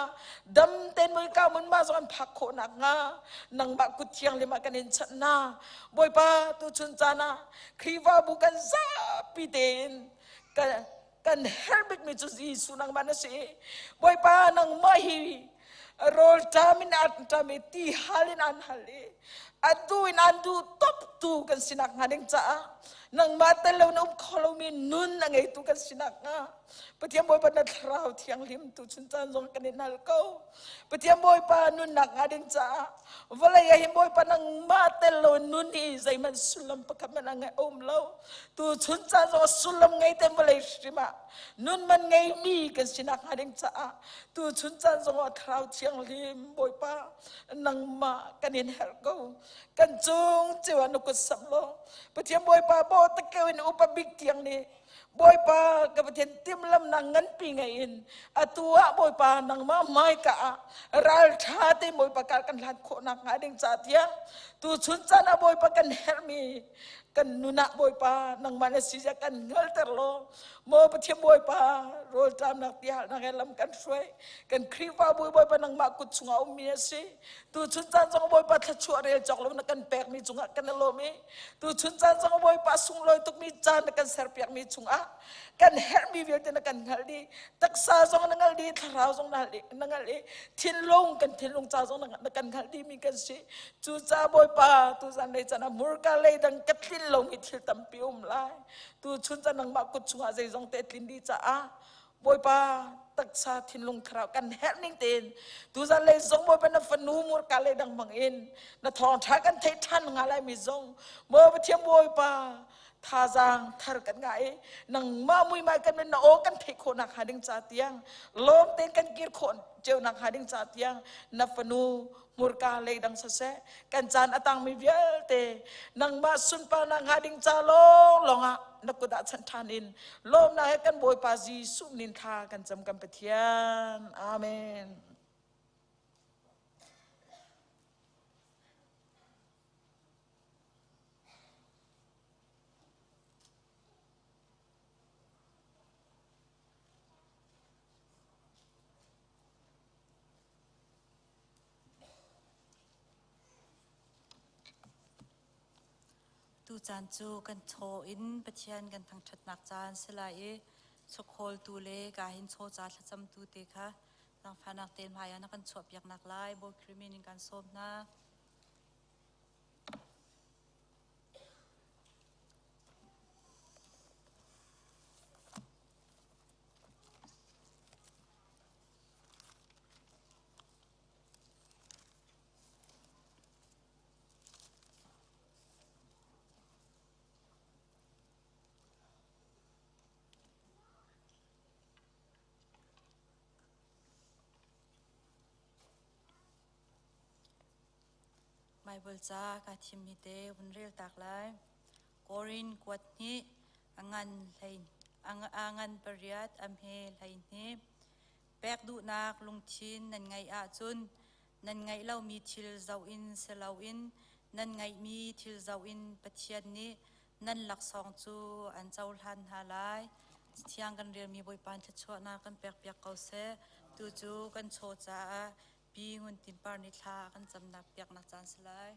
dam tein muika mun mah zong an phak khawh nakhnga nangmah kut thianghlim ah kan in chanh hna. Bawipa, tuchun caan ah Khrihfabu kan zapi tein kan herh bikmi cu Jesuh nangmah na si. Bawipa, nangmah hi rawl ṭam in an ṭam i ti hal in an hal i a duh in an duh top tu kan si nakhnga ding caah nangmah tel lo na um kho lomi nun a ngeitu kan si nakhnga Pathian Bawipa na thlarau thianghlim tu chun caan zong kan in hal ko. Pathian Bawipa nunnak hnga ding caah vawlei ah hin Bawipa nangmah tel lo nun hi zeihmanh sullam pakhat hmanh a ngai um lo. Tu chun caan zong sullam ngei ten vawlei hrim ah nun man ngeimi kan si nakhnga ding caah tu chun caan zong ah thlarau thianghlim Bawipa nangmah kan in herh ko. Kan cung cio ah na kut samh law Pathian Bawipa baw takeu in upa bik tiang nih Bawipa ka Pathian timhlamnak nganpi ngei in atu ah Bawipa nangmah hmaika ah ralṭha te Bawipa kar kan hlan khawh nakhnga ding ca tiang tuchun caan ah Bawipa kan herhmi kan nun ah Bawipa nangmah na si zia kan hngalter law maw Pathian Bawipa rawlṭamnak tihalnak he lam kan hruai. Kan Khrihfabu Bawipa nangmah kut chungah ummi a si. Tuchun caan zong Bawipa thluachuah rel cawk lo na kan pekmi cungah kan i lawm i tuchun caan zong Bawipa sunglawi tukmi caan na kan serpiakmi chungah kan herhmi vialte na kan hngalh dih. Taksa zong na hngalh dih, thlarau zong na hngalh i thinlung kan thinlung ca zong na kan hngalh dihmi kan si. Cucaah Bawipa, tuzan lei caan ah murka lei dang ka tlin lomi thil tampi um lai. Tuchun caan nangmah kut chungah zeizong te tlin dih caah Bawipa taksa thinlung thlarau kan herh ning tein tuzan lei zong Bawipa na fanu murka lei dang bang in na thawngṭha kan theih ṭhan nga lai mi zong Maw Pathian Bawipa. Thazaang thar kan ngah i nangmah muimai kan min na aw kan theih khawh nak hnga ding ca tiang lawm tein kan kir khawh cio nak hnga ding ca tiang na fanu hmurka leidang siseh kan caan a tangmi vialte nangmah sunparnak hnga ding ca lawnglawng ah na kut ah chanh ṭhan in lawmnak he kan Bawipa Jesuh min thla kan cam kan Pathian. Amen. Tucaan cu kan chaw in Pathian kan thangṭhatnak caan si lai i chawkhawltu le ka hin chaw ca thlacamtu te kha zaangfahnak tein hmai ah na kan chuahpiaknak lai Bawi Khrih min in kan sawm hna. Baibal ca kaa thimmi te vun rel tak lai. Korin kuat hnih, a ngan hlei a ngan pariat, a hme 12. Pek duhnak lungthin nan ngeih ahcun nan ngeih lomi thil zoh in si loin nan ngeihmi thil zoh in Pathian nih nan laksawng cu an cohlan hna lai. Thiang kan relmi Bawipa thluachuahnak kan pekpiak ko seh. Tu cu kan chaw caah Pi Ngun Tin Par nih thla kan camnak piaknak caan si lai.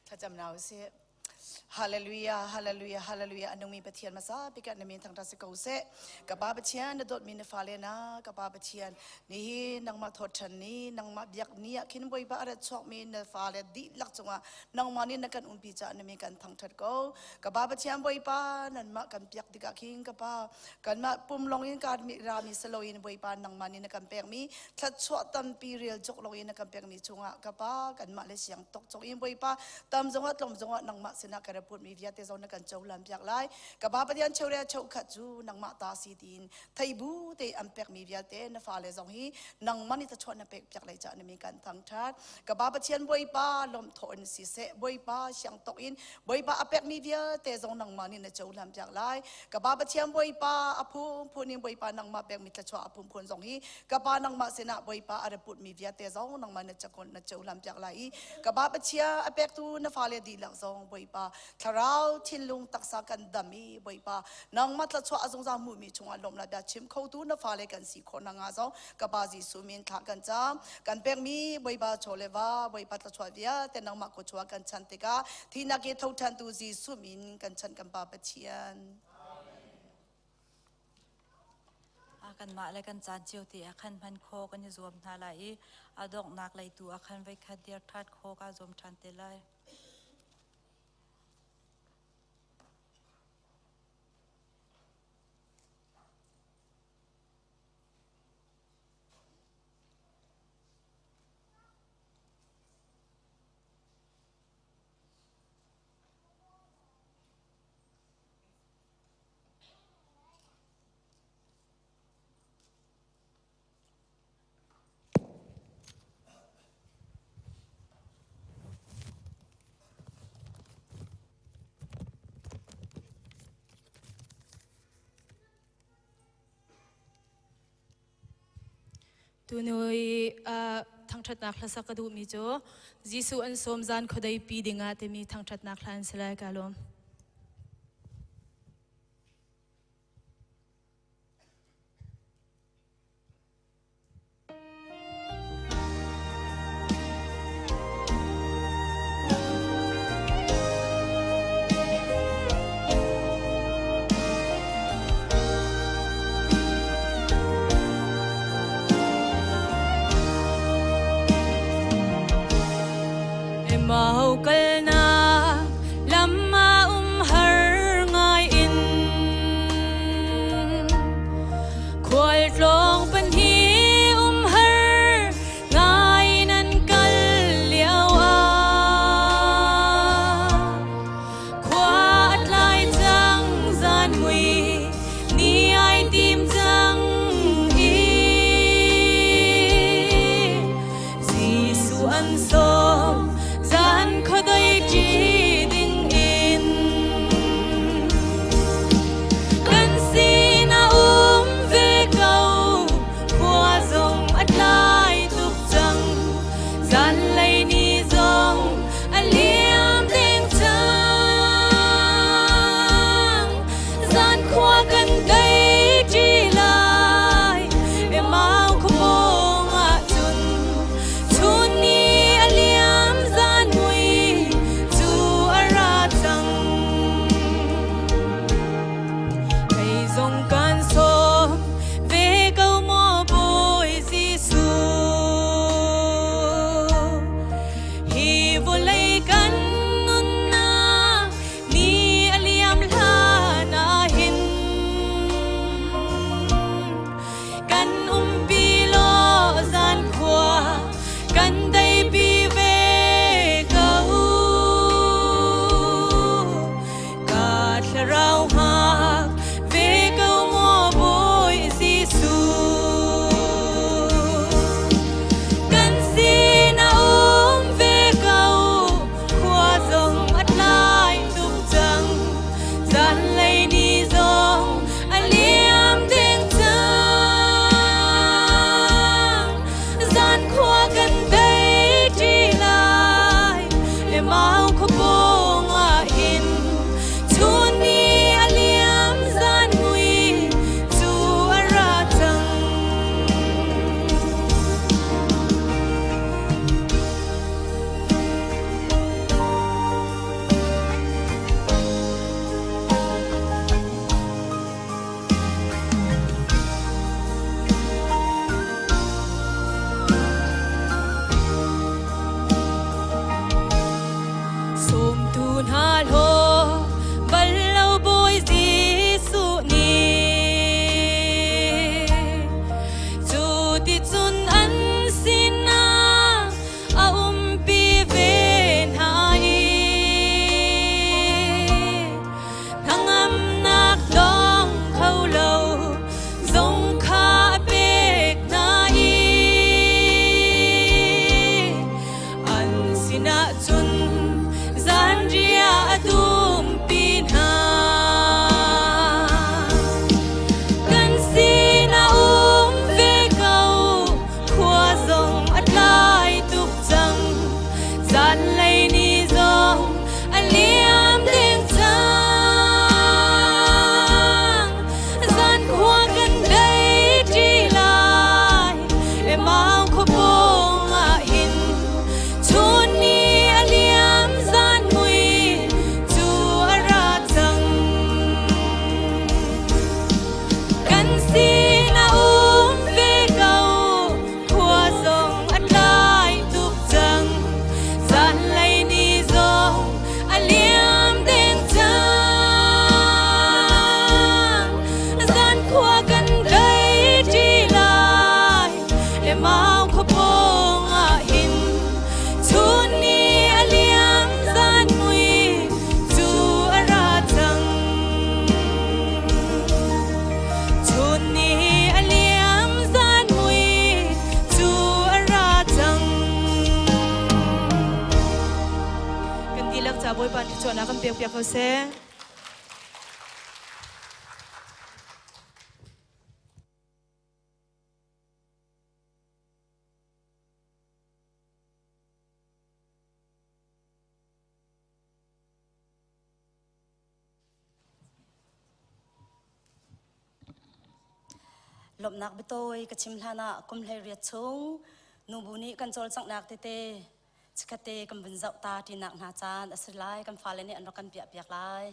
Thlacam na usih. Hallelujah, hallelujah, hallelujah. Anungmi Pathian masa pikat na min thangthat si ko seh. Ka pa Pathian na dawtmi na fale na ka pa Pathian nihi nangmah thawthan ni nangmah biak ni ah khin Bawipa a rat chuakmi na fale dihlak cungah nangmah nih na kan umpi caah na min kan thangthat ko. Ka pa Pathian Bawipa nanmah kan piak tikah khin ka pa kanmah pum lawng in ka rami si loin Bawipa nangmah nih na kan pekmi thluachuah tampi rel cuk loin na kan pekmi chungah ka pa kanmah le siang tok cung in Bawipa tam zongah tlawm zongah nangmah sinah ka ra putmi vialte zong na kan cohlan piak lai. Ka pa Pathian cheure cheukhat cu nangmah ta si tiin theibu te an pekmi vialte na fale zong hi nangmah nih thluachuah na pek piak lai caah na min kan thangṭhat. Ka pa Pathian Bawipa lawmthawh in siseh Bawipa siang tok in Bawipa a pekmi vialte zong nangmah nih na cohlan piak lai. Ka pa Pathian Bawipa a phunphun in Bawipa nangmah pekmi thluachuah a phunphun zong hi ka pa nangmah sinah Bawipa a ra putmi vialte zong nangmah na cakon na cohlan piak lai i ka pa Pathian a pektu na fale dihlak zong Bawipa thlarau thinlung taksa kan dam i Bawipa nangmah thluachuah a zungzal hmuhmi chungah lawmhnak bia chim khotu na fale kan si khawh nakhnga zong ka pa Jesuh min thla kan cam. Kan pekmi Bawipa chaw le va Bawipa thluachuah vialte nangmah kut kan chan tikah thihnak i tho ṭhantu Jesuh min kan chan kan Pa Pathian. Kanmah le kan caan cio te ah khan hman kho kan i zuam hna lai i a donghnak lei tu ah khan voikhat dir ṭhat kho kaa zuam ṭhan te lai. Tunu i thangṭhatnak hlasak ka duhmi cu Jesuh an sawm zan khuadei pi dingah timi thangṭhatnak hla an si lai ka lawm. Emau kalnak lam ah umhar ngai in khualtlawng pan hi umhar ngai nan kal lio ah. An sawm zan khuadei ṭi dingin. Kan sinah um ve ko, khua zong a tlai tuk cang, zanlei ni zong a liam deng cang. Zan khua kan dei ṭi lai, Emau khuapawng ahcun chun ni a liam zan mui cu a ra cang. Kei zong kan sawm ve ko maw Bawi Jesuh. Hi vawlei kan nunnak ni a liam hlan ah hin kan umpi law zan khua kan deipi ve ko. Ka thlarau hngak ve ko maw Bawi Jesuh. Kan sinah um ve ko, khua zong a tlai tuk cang, zanlei ni zong a liam deng cang. Zan khua kan dei ṭi lai, Emau khuapawng ah hin chun ni a liam zan mui cu a ra cang. Sawmtu hna hlaw bal lo Bawi Jesuh nih cu ti cun an sinah a umpi ve hna i hnangamnak dong kho lo zong kha a pek hna i an sinah cun zanriah a dumpi hna. Kan sinah um ve ko, khua zong a tlai tuk cang, zanlei ni zong a liam deng cang. Zan khua kan dei ṭi lai, Emau khuapawng ah hin chun ni a liam zan mui cu a ra cang. Kan sinah um ve ko, khua zong a tlai tuk cang, zanlei ni zong a liam deng cang. Zan khua kan dei ṭi lai, Emau khuapawng ah hin chun ni a liam zan mui cu a ra cang. Chun ni a liam zan mui cu a ra cang. Kan dihlak ca Bawipa thluachuahnak kan pek piak ko seh. Lawmhnak biatawi ka chim hlan ah kum 18 chung nubu nih kan cawlcanghnak tete chikkhatte kan vun zoh ta ṭinak hna caan a si lai. Kan fale nih an rak kan piah piak lai.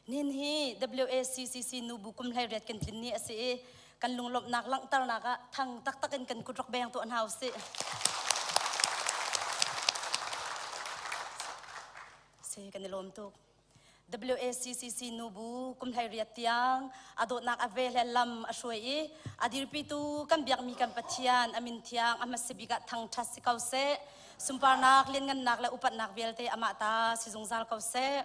Nin hi WACCC nubu kum hlei riat kan tlin ni a si i kan lunglawmhnak langhternak ah thang taktak in kan kut rak beng tuah hna usih. Si kan i lawm tuk. WACCC nubu kum hlei riat tiang a dawtnak a ve le lam a hruai i a dirpitu kan biakmi kan Pathian a min thiang a hmasa bik ah thangṭhat si ko seh. Sunparnak, lianngannak le upatnak vialte amah ta si zungzal ko seh.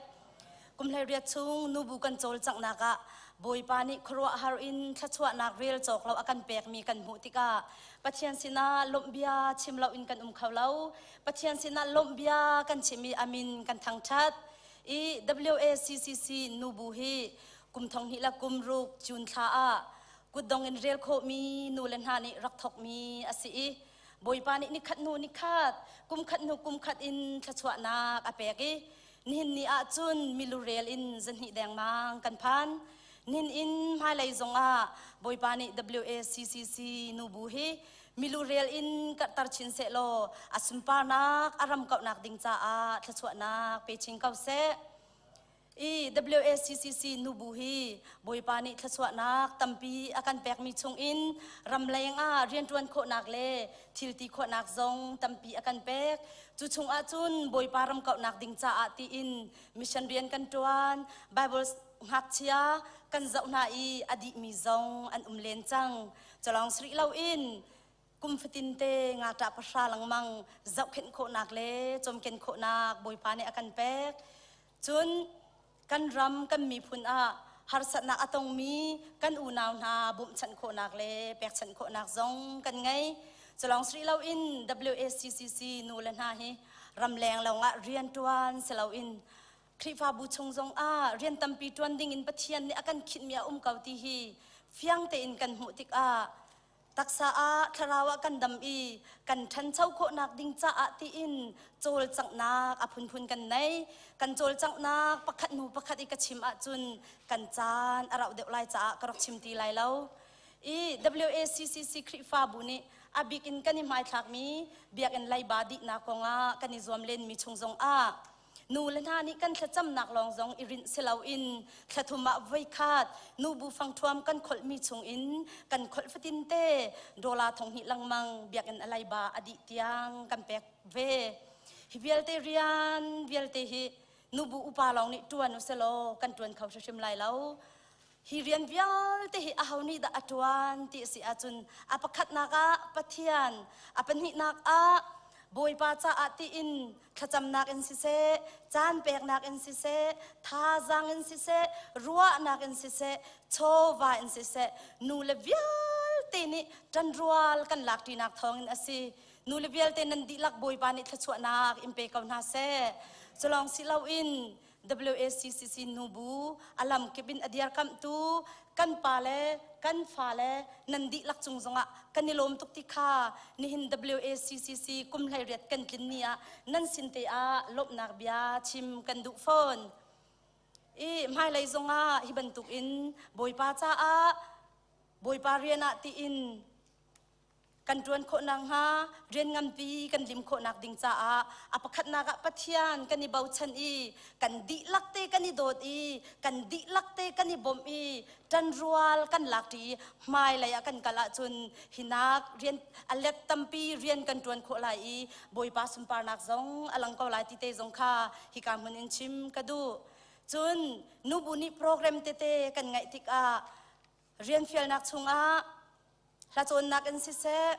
Kum 18 chung nubu kan cawlcanghnak ah Bawipa nih khuaruahhar in thluachuahnak rel cawk lo a kan pekmi kan hmuh tikah Pathian sinah lawmhbia chim loin kan um kho lo. Pathian sinah lawmhbia kan chim i a min kan thangṭhat. I WACCC nubu hi kum thong hnih le kum ruk June thla ah kutdong in rel khawhmi nu le hna nih rak thawkmi a si i Bawipa nih nikhat hnu nikhat, kum khat hnu kum khat in thluachuahnak a pek i Nihin ni ahcun milurel in zahnih dengmang kan phan. Nin in hmailei zongah Bawipa nih WACCC nubu hi milurel in karhter chin sehlaw a sunparnak a ram kauhnak ding caah thluachuahnak pe chin ko seh. I WACCC nubu hi Bawipa nih thluachuahnak tampi a kan pekmi chungin ramleng ah rianṭuan khawhnak le thilti khawhnak zong tampi a kan pek. Cu chungah cun Bawipa ram kauhnak ding caah tiin mission rian kan ṭuan, Bible ngakchia kan zoh hna i a dihmi zong an um len cang. Culawng si rih loin kum fatin te ngakṭah pahra lengmang zohkhenh khawhnak le cawmken khawhnak Bawipa nih a kan pek. Cun kan ram kan miphun ah harsatnak a tongmi kan unau hna bawmhchanh khawhnak le pekchanh khawhnak zong kan ngei. Culawng si rih loin WACCC nu le hna hi ramleng lawngah rianṭuan si loin Khrihfabu chung zongah rian tampi ṭuan dingin Pathian nih a kan khinhmi a um ko ti hi fiang tein kan hmuh tikah Taksa ah thlarau ah kan dam i kan ṭhancho khawhnak ding caah tiin cawlcanghnak a phunphun kan nei. Kan cawlcanghnak pakhat hnu pakhat i ka chim ahcun kan caan a rauh deuh lai caah ka rak chim ti lai lo. I WACCC Khrihfabu nih a bik in kan i hmaithlakmi biakinn leiba dihnak kongah kan i zuam lenmi chung zongah Nu le hna nih kan thlacamnak lawng zong i rinh si loin thlathum ah voikhat nubu fangṭhuam kan kholhmi chungin kan kholh fatin te dollar thong hnih lengmang biakinn a leiba a dih tiang kan pek ve. Hi vialte rian vialte hi nubu upa lawng nih ṭuan uselaw kan ṭuan kho hrimhrim lai lo. Hi rian vialte hi aho nih dah a ṭuan ti a si ahcun a pakhatnak ah Pathian, a pahnihnak ah Bawipa caah tiin thlacamnak in siseh, caan peknak in siseh, thazaang in siseh, ruahnak in siseh, chawva in siseh, nu le vialte nih ṭanrual kan lakṭinak thawngin a si. Nu le vialte nan dihlak Bawipa nih thluachuahnak in pe ko hna seh. Culawng si loin WACCC nubu a lamkip in a dirkamhtu kan pa le kan fa le nan dihlak cung zongah kan i lawm tuk ti kha nihin WACCC kum 18 kan tlin ni ah nan sin te ah lawmhnak bia chim kan duh fawn. I hmailei zongah hi bantuk in Bawipa caah Bawipa rian ah tiin kan ṭuan khawh nakhnga rian nganpi kan lim khawhnak ding caah a pakhatnak ah Pathian kan i bochan i kan dihlak te kan i dawt i kan dihlak te kan i bawmh i ṭanrual kan lakṭi i hmailei ah kan kal ahcun hinak rian a let tampi rian kan ṭuan khawh lai i Bawipa sunparnak zong a lang ko lai ti te zong kha hika hmun in chim ka duh. Cun nubu nih program tete kan ngaih tikah rian fialnak chungah hlacawnnak in siseh,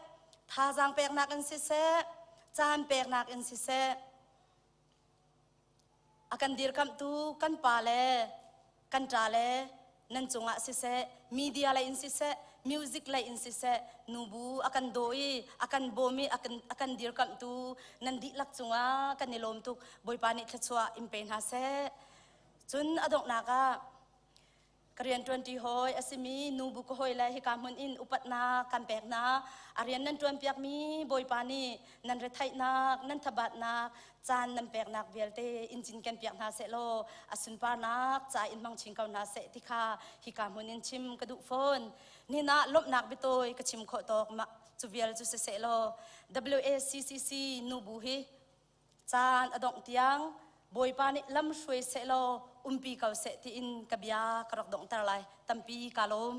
thazaang peknak in siseh, caan peknak in siseh, a kan dirkamhtu kan pa le kan ṭa le nan cungah siseh, media lei in siseh, music lei in siseh, nubu a kan daw i a kan bawm i a kan dirkamhtu nan dihlak cungah kan i lawm tuk. Bawipa nih thluachuah in pe hna seh. Cun a donghnak ah Ka rianṭuanṭi hawi a simi nubu ka hawi le hika hmun in upatnak kan pek hna. A rian nan ṭuanpiakmi Bawipa nih nan retheihnak, nan thabatnak, caan nan peknak vialte in cinken piak hna sehlaw a sunparnak ca in hmang chin ko hna seh ti kha hika hmun in chim ka duh fawn. Nihin ah lawmhnak biatawi ka chim khawh tawk mah cu vial cu si sehlaw WACCC nubu hi caan a dongh tiang Bawipa nih lam hruai sehlaw Umpi ko seh tiin ka bia ka rak donghter lai. Tampi ka lawm.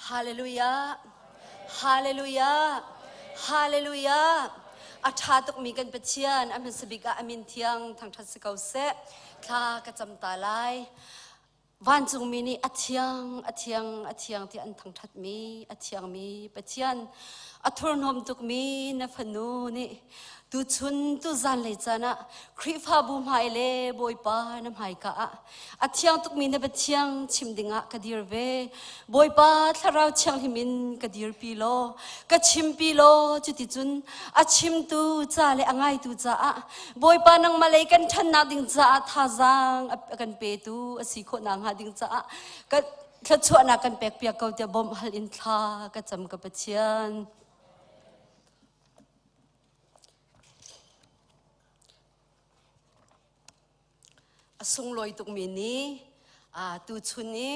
Hallelujah! Hallelujah! Hallelujah! A ṭha tukmi kan Pathian a hmasa bik ah a min thiang thangṭhat si ko seh. Thla ka cam ta lai. Vancungmi nih a thiang, a thiang, a thiang ti an thangṭhatmi, a thiangmi Pathian, a thurhnawm tukmi na fanu nih tuchun tuzan lei caan ah Khrihfabu hmai le Bawipa na hmaika ah A thiang tukmi na biathiang chim dingah ka dir ve. Bawipa Thlarau Thianghlim in ka dirpi law, ka chimpi law, cuticun a chimtu ca le a ngaitu caah Bawipa nangmah lei kan ṭhannak ding caah thazaang a kan petu a si khawh nakhnga ding caah ka thluachuahnak kan pekpiak ko tiah bawmh hal in thla ka cam ka Pathian. A sunglawi tukmi ni tuchun i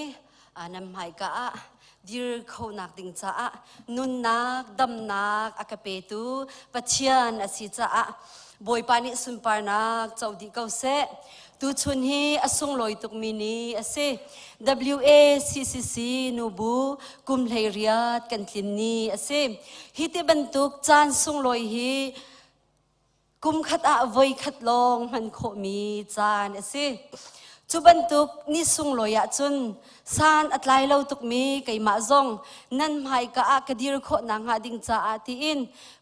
nan hmaika ah dir khonak ding caah nunnak damnak a ka petu Pathian a si caah Bawipa nih sunparnak co dih ko seh. Tuchun hi a sunglawi tukmi ni a si. WACCC nubu kum 18 kan tlin ni a si. Hi ti bantuk caan sunglawi hi Kum khat ah voi khat lawng hman khawhmi caan a si. Cu bantuk ni sunglawi ahcun san a tlai lo tukmi keimah zong nan hmaika ah ka dir khawh nakhnga ding caah tiin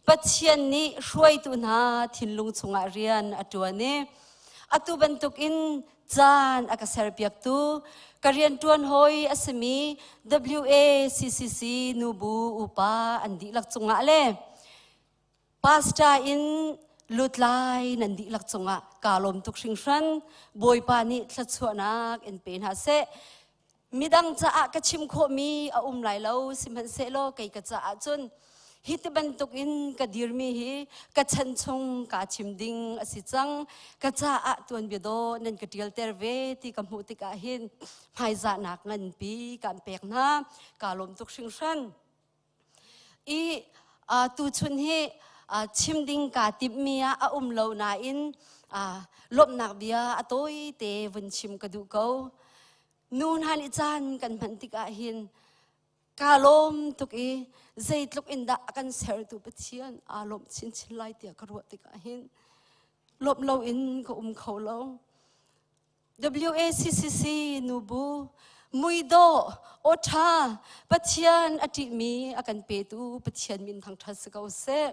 Pathian nih hruaitu hna thinlung chungah rian a ṭuan i atu bantukin caan a ka serpiaktu ka rianṭuan hawi a simi WACCC nubu upa an dihlak cungah le Pastor in lutlai nan dihlak cungah kaa lawm tuk hringhran. Bawipa nih thluachuahnak in pe hna seh. Midang caah ka chim khawhmi a um lai lo, sihmanhsehlaw kei ka caah cun hi ti bantuk in ka dirmi hi ka chan chung kaa chim ding a si cang. Ka caah tuanbia dawh nan ka ṭialter ve ti ka hmuh tikah hin hmaizahnak nganpi kaan pek hna. Kaa lawm tuk hringhran. I tuchun hi chim ding kaa timhmi ah a um lo nain lawmhnak bia a tawite vun chim ka duh ko. Nu hna nih caan kan hman tikah hin kaa lawm tuk i zeitluk in dah a kan sertu Pathian aa lawmh chinchin lai tiah ka ruah tikah hin lawmh loin ka um kho lo. WACCC nubu muidawh awṭha Pathian a ṭihmi a kan petu Pathian min thangṭhat si ko seh.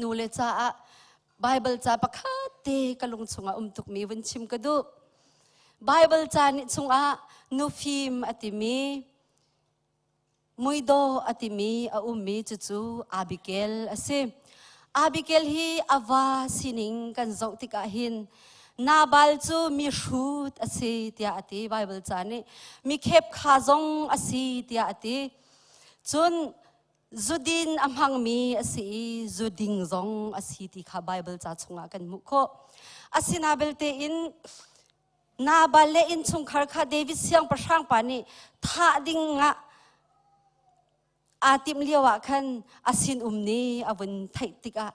Nu le caah Bible ca pakhat te ka lung chungah um tukmi vun chim ka duh. Bible ca nih chungah nufim a timi muidawh a timi a ummi cucu Abigail a si. Abigail hi a va sining kan zoh tikah hin Nabal cu mi hrut a si tiah a ti Bible ca nih. Mi khepkha zong a si tiah a ti. Cun zudin a hmangmi a si i zuding zong a si ti kha Bible ca chungah kan hmuh khawh. Asina belte in Nabal le innchungkhar kha David siangpahrang pa nih thah ding ah aa timh lio ah khan a sinum nih a vun theih tikah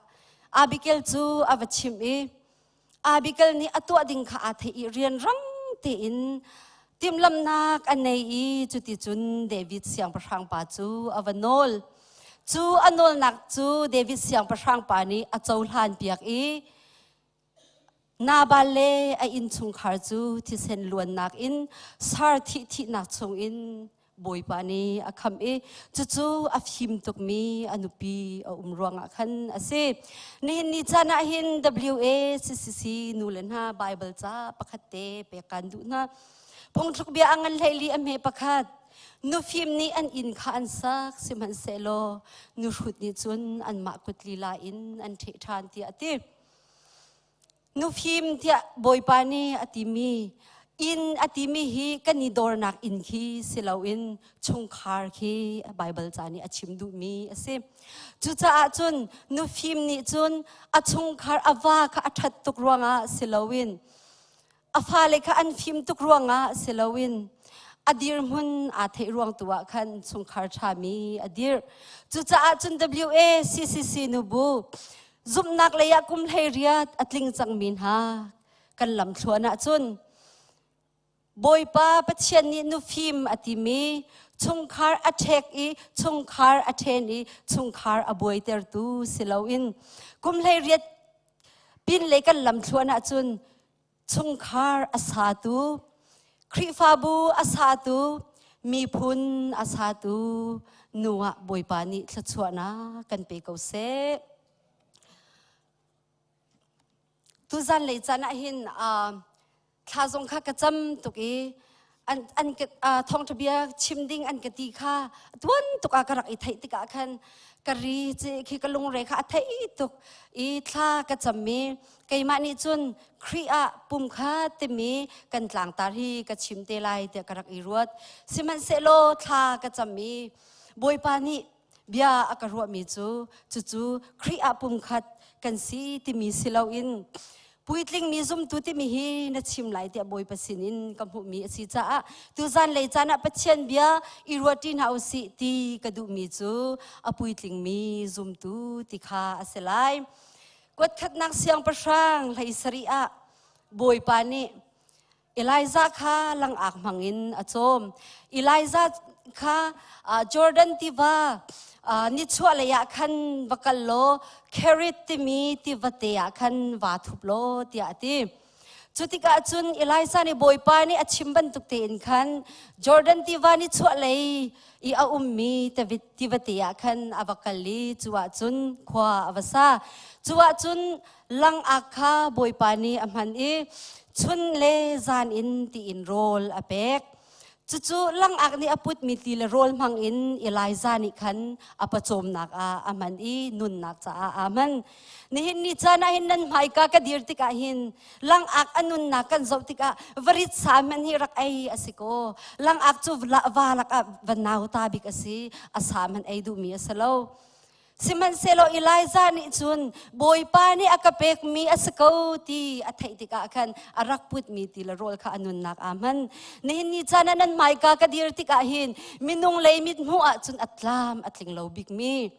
Abigail cu a va chimh i Abigail nih a tuah ding kha aa theih i rianrang tein timhlamhnak a nei i cuticun David siangpahrang pa cu a va nawl. Cu a nawlnak cu David siangpahrang pa nih a cohlan piak i Nabal le a innchungkhar cu thisen luannak in sar thih thihnak chungin Bawipa nih a khamh i cucu a fim tukmi a nupi a um ruangah khan a si. Nihin ni caan ah hin WACCC nu le hna Bible ca pakhat te pek kan duh hna. Phungthluk bia a ngan hleili a hme pakhat. Nufim nih an inn kha an sak sihmanhsehlaw nuhrut nih cun anmah kut lila in an ṭheh ṭhan tiah a ti. Nufim tiah Bawipa nih a timi inn a timi hi kan i dornak inn khi si loin chungkhar khi Baibal ca nih a chim duhmi a si. Cucaah cun nufim nih cun a chungkhar a va kha a ṭhat tuk ruangah si loin a fale kha an fim tuk ruangah si loin a dirhmun aa theih ruang tu ah khan chungkhar ṭhami a dirh. Cucaah cun WACCC nubu zumhnak lei ah kum 18 a tling cangmi hna kan lamthluan ahcun. Bawipa Pathian nih nufim a timi chungkhar a ṭhek i chungkhar a ṭhen i chungkhar a buaitertu si loin kum 18 pinlei kan lamthluan ahcun chungkhar a satu, Khrihfabu a satu, miphun a satu nu ah Bawipa nih thluachuahnak kan pe ko seh. Tuzan lei caan ah hin thla zong kha ka cam tuk i an an thawngṭha bia chim ding an ka ti kha tuan tuk ah ka rak i theih tikah khan ka ri khi ka lungre kha a theih tuk i thla ka cam i keimah nih cun Khrih ah pum kha timi kan tlangtar hi ka chim te lai tiah ka rak i ruat. Sihmanhsehlaw thla ka cam i Bawipa nih bia a ka ruahmi cu cucu Khrih ah pumkhat kan si timi si loin puitlingmi zumtu timi hi na chim lai tiah Bawipa sinin ka hmuhmi a si caah tuzan lei caan ah Pathian bia i ruahṭi hna usih ti ka duhmi cu a puitlingmi zumtu ti kha a si lai. Kuatkhatnak siangpahrang 17 ah Bawipa nih Elijah kha langak hmangin a cawm. Elijah kha Jordan tiva nichuah lei ah khan va kal law Kerit timi tivate ah khan vaa thup law tiah a ti. Cu tikah cun Elijah nih Bawipa nih a chim bantuk tein khan Jordan tiva nichuah lei i a ummi tivate ah khan a va kal i cu ah cun khua a va sa. Cu ah cun langak kha Bawipa nih a hman i chun le zan in tiin rawl a pek. Cucu langak nih a putmi ti le rawl hmang in Elijah nih khan a pawcawmnak ah a hman i nunnak caah aa hman. Nihin ni caan ah hin nan hmaika ka dir tikah hin langak a nunnak kan zoh tikah varit sa hmanh hi rak ei a si ko. Langak cu va lakah va nauta bik a si, a sa hmanh ei duhmi a si lo. Sihmanhsehlaw Elijah nih cun Bawipa nih a ka pekmi a si ko ti a theih tikah khan a rak putmi ti le rawl kha a nunnak aa hman. Nihin ni caan ah nan hmaika ka dir tikah hin minung lei mit hmuh ahcun a tlam a tling lo bikmi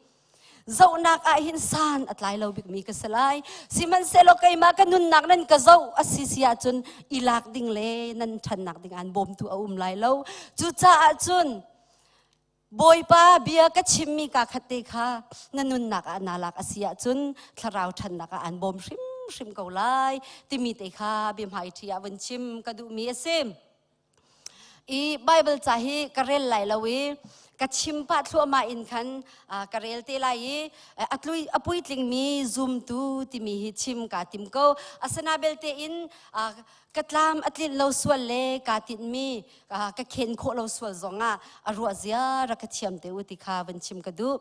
zohnak ah hin san a tlai lo bikmi ka si lai. Sihmanhsehlaw keimah ka nunnak nan ka zoh a si si ahcun i lak ding le nan ṭhannak ding aan bawmtu a um lai lo. Cucaah cun Bawipa bia ka chimmi kaa khat te kha na nunnak ah naa lak a si ahcun thlarau ṭhannak ah aan bawm hrimhrim ko lai timi te kha biahmaiṭhi ah vun chim ka duhmi a si. I Bible ca hi ka rel lai lo i ka chim pah thluahmah in khan ka rel te lai i a puitlingmi zumtu timi hi chim kaa tim ko. Asina belte in ka tlam a tlinh lo sual le kaa tinhmi ka khen khawh lo sual zongah a ruah zia rak ka thiam te u ti kha van chim ka duh.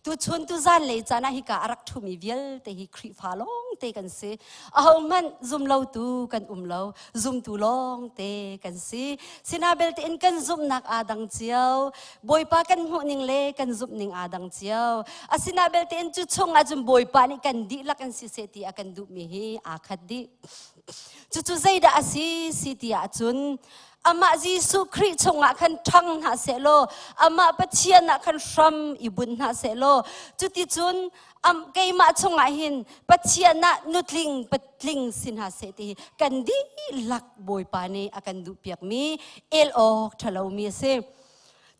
Tuchun tuzan lei caan ah hika a rak ṭhumi vialte hi Khrihfa lawng te kan si. Ahohmanh zum lotu kan um lo, zumtu lawng te kan si. Sina belte in kan zumhnak aa dang cio. Bawipa kan hmuh ning le kan zumh ning aa dang cio. Asina belte in cu chung ah cun Bawipa nih kan dihlak in siseh ti a kan duhmi hi aa khat dih. Cucu zeidah a si si ti ahcun amah Jesuh Khrih chungah khan ṭhang hna sehlaw amah Pathian ah khan hram i bunh hna sehlaw cuticun am keimah chungah hin Pathian ah nutling patling si hna seh ti hi kan dihlak Bawipa nih a kan duhpiakmi el awk ṭhalomi a si.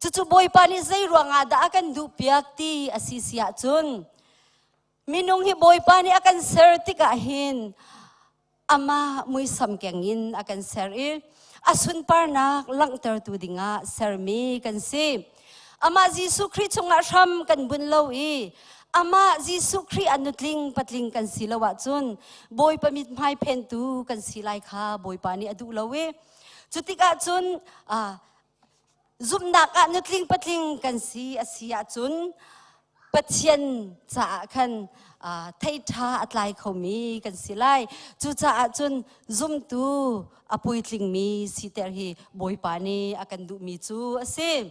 Cucu Bawipa nih zei ruangah dah a kan duhpiak ti a si si ahcun Minung hi Bawipa nih a kan ser tikah hin amah muisam keng in a kan ser i a sunparnak langhtertu dingah sermi kan si. Amah Jesuh Khrih chungah hram kan bunh lo i amah Jesuh Khrih a nutling patling kan si lo ahcun Bawipa mithmai phentu kan si lai kha Bawipa nih a duh lo i cutikah cun zumhnak ah nutling patling kan si a si ahcun Pathian caah khan thei ṭha a tlai khomi kan si lai. Cucaah cun zumtu a puitlingmi siter hi Bawipa nih a kan duhmi cu a si.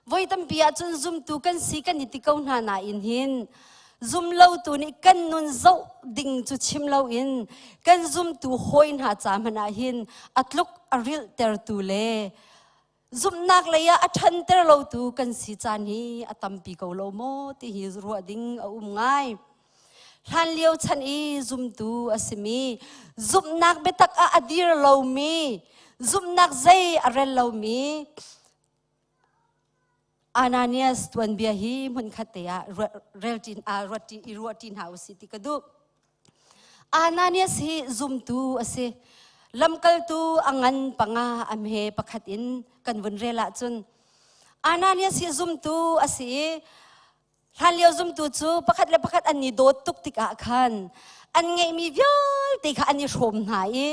Voi tampi ahcun zumtu kan si kan i ti ko hna nain hin zumlotu nih kan nun zoh ding cu chim loin kan zumtu hawi hna ca hmanh ah hin a tluk a rilhtertu le Zumhnak lei ah a ṭhanter lotu kan si caan hi a tampi ko lo maw ti hi ruah ding a um ngai. Hlanlio chan i zumtu a simi, zumhnak biatak ah a dir lomi, Zumhnak zei a rel lomi Ananias tuanbia hi hmunkhat te ah relṭin ruatṭi i ruahṭi hna usih ti ka duh. Ananias hi zumtu a si. Lamkaltu a ngan panga a hme pakhat in kan vun rel ahcun Ananias hi zumtu a si i hlanlio zumtu cu pakhat le pakhat an i dawt tuk tikah khan an ngeihmi vialte kha an i hrawm hna i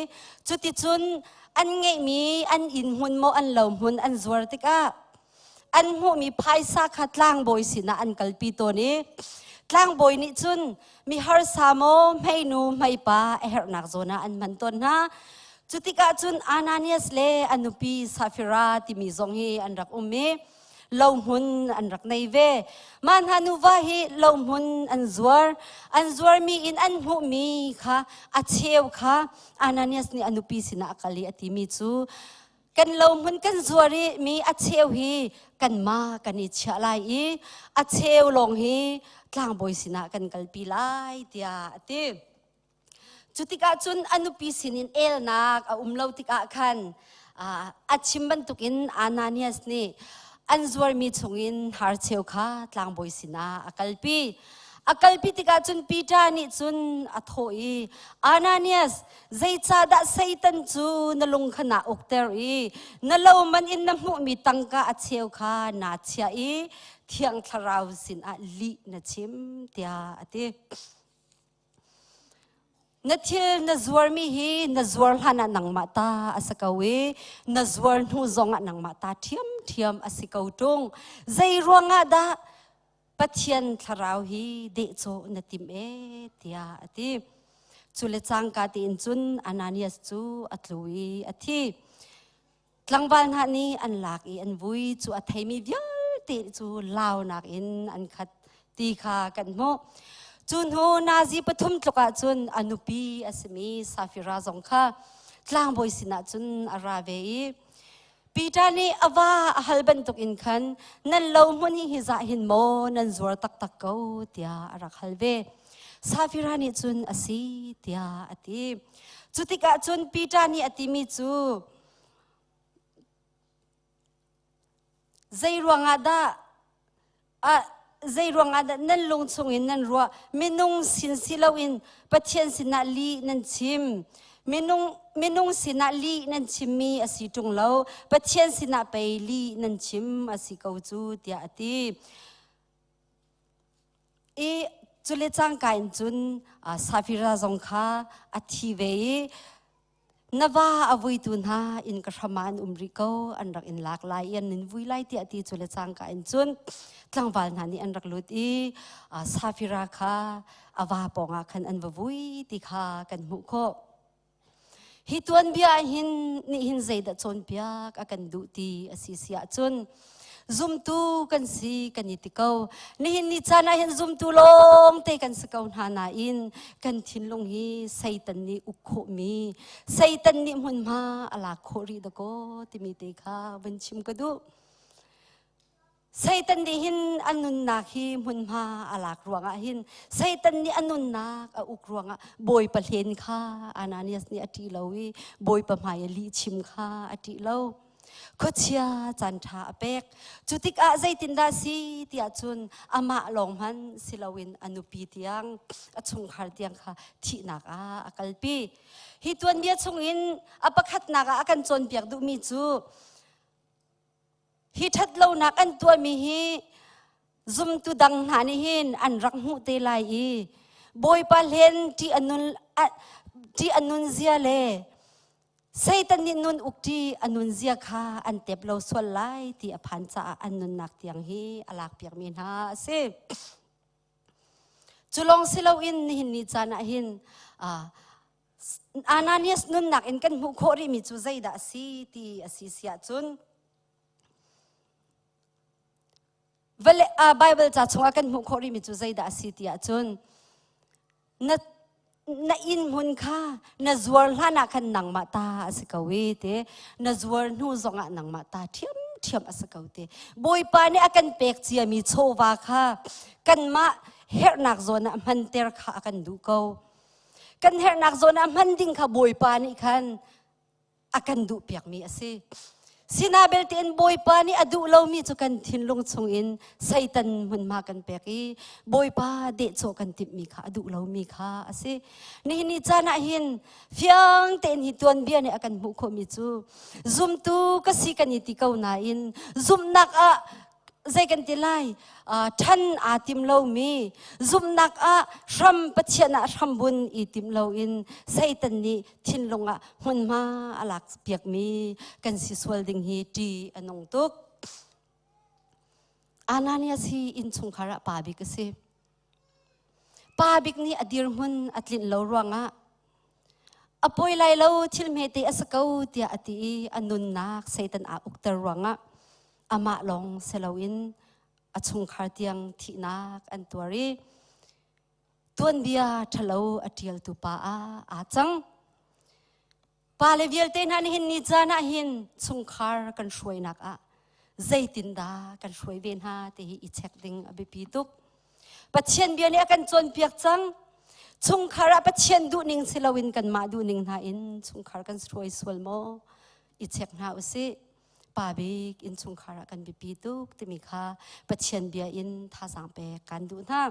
cuticun an ngeihmi an inn hmun maw an lo hmun an zuar tikah an hmuhmi phaisa kha tlangbawi sinah an kalpi tawn i tlangbawi nih cun mi harsa maw hmeinu hmeipa a herhnak zawn ah an hman tawn hna. Cu tikah cun Ananias le a nupi Safira timi zong hi an rak um i lohmun an rak nei ve. Mah hna nuva hi lohmun an zuar. An zuarmi in an hmuhmi kha a cheu kha Ananias nih a nupi sinah a kal i a timi cu kan lohmun kan zuar i mi a cheu hi kanmah kan i chiah lai i a cheu lawng hi tlangbawi sinah kan kalpi lai tiah a ti. Cu tikah cun a nupi sinin elnak a um lo tikah khan a chim bantukin Ananias nih an zuarmi chungin hnarcheu kha tlangbawi sinah a kalpi. A kalpi tikah cun Peter nih cun a thawh i, Ananias, zeicahdah Satan cu na lung kha naa ukter i na lo man in na hmuhmi tangka a cheu kha naa chiah i Thiang Thlarau sinah lih na chim tiah a ti. Na thil na zuarmi hi na zuar hlan ah nangmah ta a si ko i na zuar hnu zong ah nangmah ta ṭhiamṭhiam a si ko ṭung. Zei ruangah dah Pathian thlarau hi dehcawh na timh ee tiah a ti. Cu le cangka tein cun Ananias cu a tlu i a thi. Tlangval hna nih an lak i an vui cu a theimi vialte cu launak in an khat ti kha kan hmuh. Cu hnu nazi pathum tluk ah cun a nupi a simi Safira zong kha tlangbawi sinah cun a ra ve i Peter nih a va a hal bantukin khan nan lo hmun hi hi zah hin maw nan zuar taktak ko tiah a rak hal ve. Safira nih cun a si tiah a ti. Cu tikah cun Peter nih a timi cu zei ruangah dah zei ruangah dah nan lung chungin nan ruah minung sin si loin Pathian sinah lih nan chim minung minung sinah lih nan chimmi a si ṭung lo Pathian sinah pei lih nan chim a si ko cu tiah a ti. I cule cangka in cun Safira zong kha a thi ve i na va a vuitu hna inn ka hram ah an um rih ko an rak in lak lai i an in vui lai tiah ti cu le cangka in cun tlangval hna nih an rak lut i Safira kha a va pawngah khan an va vui ti kha kan hmuh khawh. Hi tuanbia hin nih hin zeidah cawnpiak a kan duh ti a si si ahcun zumtu kan si kan i ti ko. Nihin ni caan ah hin zumtu lawng te kan si ko hna nain kan thinlung hi Satan nih uk khawhmi, Satan nih hmunhma a lak khawh rih dakaw timi te kha vun chim ka duh. Satan nih hin a nunnak hi hmunhma a lak ruangah hin Satan nih a nunnak a uk ruangah Bawipa hlen kha Ananias nih a ṭih lo i Bawipa hmai a lihchim kha a ṭih lo. Khuachia caan ṭha a pek. Cu tikah zeitindah si tiah cun amah lawng hmanh si loin a nupi tiang a chungkhar tiang kha thihnak ah a kalpi. Hi tuanbia chungin a pakhatnak ah a kan cawnpiak duhmi cu Hi ṭhatlonak an tuahmi hi zumtu dang hna nih hin an rak hmuh te lai i Bawipa hlen ṭih a nun ṭih a nun zia le Satan nih nun uk ṭih a nun zia kha an tep lo sual lai ti a phan caah an nunnak tiang hi a lakpiakmi hna a si. Cu lawng si loin nihin ni caan ah hin Ananias nunnak in kan hmuh khawh rihmi cu zeidah a si ti a si si ahcun vale Bible ca chungah kan hmuh khawh rihmi cu zeidah a si ti ahcun na na inn hmun kha na zuar hlan ah khan nangmah ta a si ko i te na zuar hnu zongah nangmah ta ṭhiamṭhiam a si ko te Bawipa nih a kan pek ciami chawva kha kanmah herhnak zawn ah hmanter kha a kan duh ko kan herhnak zawn ah hman ding kha Bawipa nih khan A kan duh piakmi a si. Sina belte in Bawipa nih a duh lomi cu kan thinlung chungin Satan hmunhma kan pek i Bawipa dehcawh kan timhmi kha a duh lomi kha a si. Nihin ni caan ah hin fiang tein hi tuanbia nih a kan hmuh khawhmi cu zumtu ka si kan i ti ko nain zumhnak ah zei kan ti lai ṭhan aa tim lomi zumhnak ah hram Pathian ah hrambun i tim loin Satan nih thinlung ah hmunhma a lak piakmi kan si sual ding hi ṭi a nung tuk. Ananias hi innchungkhar ah pa bik a si. Pa bik nih a dirhmun a tlinh lo ruangah a poi lai lo thil hmete a si ko tiah a ti i a nunnak Satan aa ukter ruangah amah lawng si loin a chungkhar tiang thihnak an tuar i tuanbia ṭhalo a ṭialtu pa ah aa cang. Pa le vialte hna nihin ni caan ah hin chungkhar kan hruainak ah zeitindah kan hruai ve hna ti hi i check ding a biapi tuk. Pathian bia nih a kan cawnpiak cang. Chungkhar ah Pathian duhning si loin kanmah duhning hna in chungkhar kan hruai sual maw? I check hna usih. Pa bik innchungkhar ah kan biapi tuk timi kha Pathian bia in thazaang pek kan duh hna.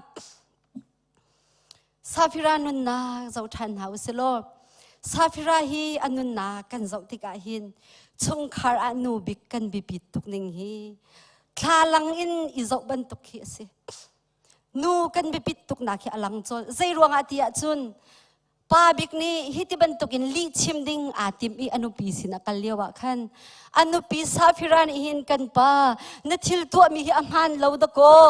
Safira nunnak zoh ṭhan hna usih law Safira hi a nunnak kan zoh tikah hin chungkhar ah nu bik kan biapit tuk ning hi thlalang in i zoh bantuk khi a si. Nu kan biapit tuknak hi a lang colh. Zei ruangah ti ahcun pa bik nih hi ti bantukin lih chim ding aa tim i a nupi sin a kal lio ah khan a nupi Safira nih hin kan pa na thil tuahmi hi a hmaan lo dakaw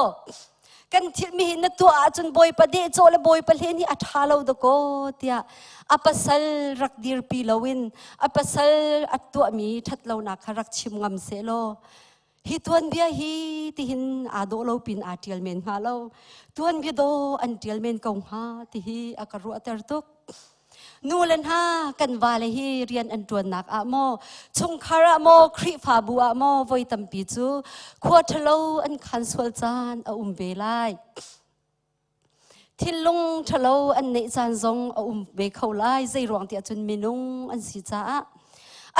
kan thilmi hi na tuah ahcun bawipa dehcawh le bawipa hlen hi a ṭha lo dakaw tiah a pasal rak dirpi loin a pasal a tuahmi ṭhatlonak kha rak chim ngam sehlaw hi tuanbia hi tihin aa dawh lo pin aa ṭial men hnga lo tuanbia daw an ṭial men ko hnga tihi a ka ruahter tuk. Nu le hna kan vale hi rian an ṭuannak ah maw chungkhar ah maw Khrihfabu ah maw voi tampi cu khua ṭhalo an khan sual caan a um ve lai. Thinlung ṭhalo an neih caan zong a um ve kho lai zei ruang tiah cun minung an si caah.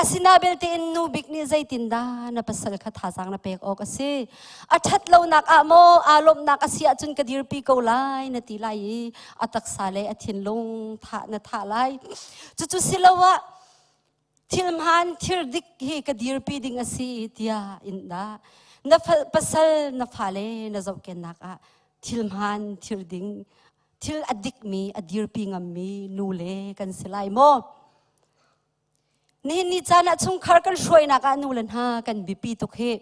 Asina belte in nu bik nih zeitindah na pasal kha thazaang na pek awk a si? A ṭhat lonak ah maw aa lawmhnak a si ahcun ka dirpi ko lai na ti lai i a taksa le a thinlung thah na thah lai. Cucu siloah thil hmaan thil dik hi ka dirpi ding a si tiah in dah na pasal na fale na zohkennak ah thil hmaan thil ding thil a dikmi a dirpi ngammi nu le kan si lai maw? Nihin ni caan ah chungkhar kan hruainak ah nu le hna kan biapi tuk hi.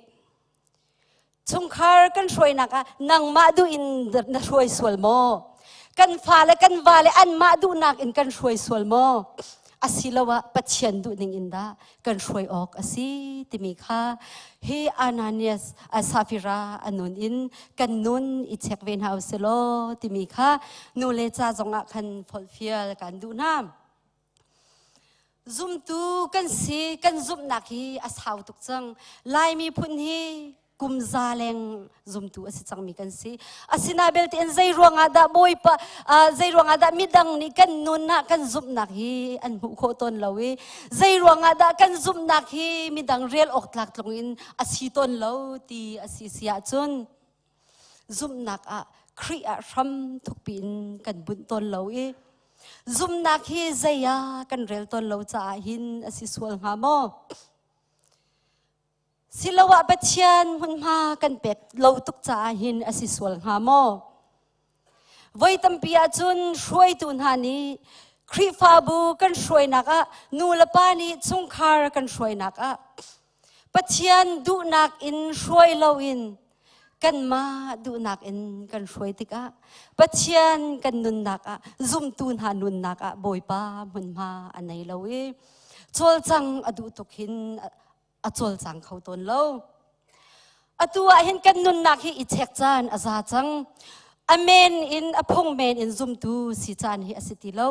Chungkhar kan hruainak ah nangmah duh in na hruai sual maw? Kan fale kan vale anmah duhnak in kan hruai sual maw? Asiloah Pathian duhning in dah kan hruai awk a si timi kha hi Ananias Safira a nun in kan nun i check ve hna usih law timi kha nu le ca zongah khan folhfial kan duh hna. Zumtu kan si, kan zumhnak hi a sau tuk cang. Laimi phun hi kum za leng zumtu a si cangmi kan si. Asina belte in zei ruangah dah Bawipa, zei ruangah dah midang nih kan nun ah kan zumhnak hi an hmuh khawh tawn lo i zei ruangah dah kan zumhnak hi midang rel awk tlak tlung in a si tawn lo ti a si si ahcun Zumhnak ah Khrih ah hram thukpi in kan bunh tawn lo i zumhnak hi zei ah kan rel tawn lo caah hin a si sual hnga maw? Siloah Pathian hmunhma kan pek lo tuk caah hin a si sual hnga maw? Voi tampi ahcun hruaitu hna nih Khrihfabu kan hruainak ah nu le pa nih chungkhar kan hruainak ah Pathian duhnak in hruai loin kanmah duhnak in kan hruai tikah Pathian kan nunnak ah zumtu hna nunnak ah Bawipa hmunhma a nei lo i cawlcang a duh tuk hin a cawlcang kho tawn lo. Atu ah hin kan nunnak hi i chek caan a za cang. A men in a phung men in zumtu si caan hi a si ti lo.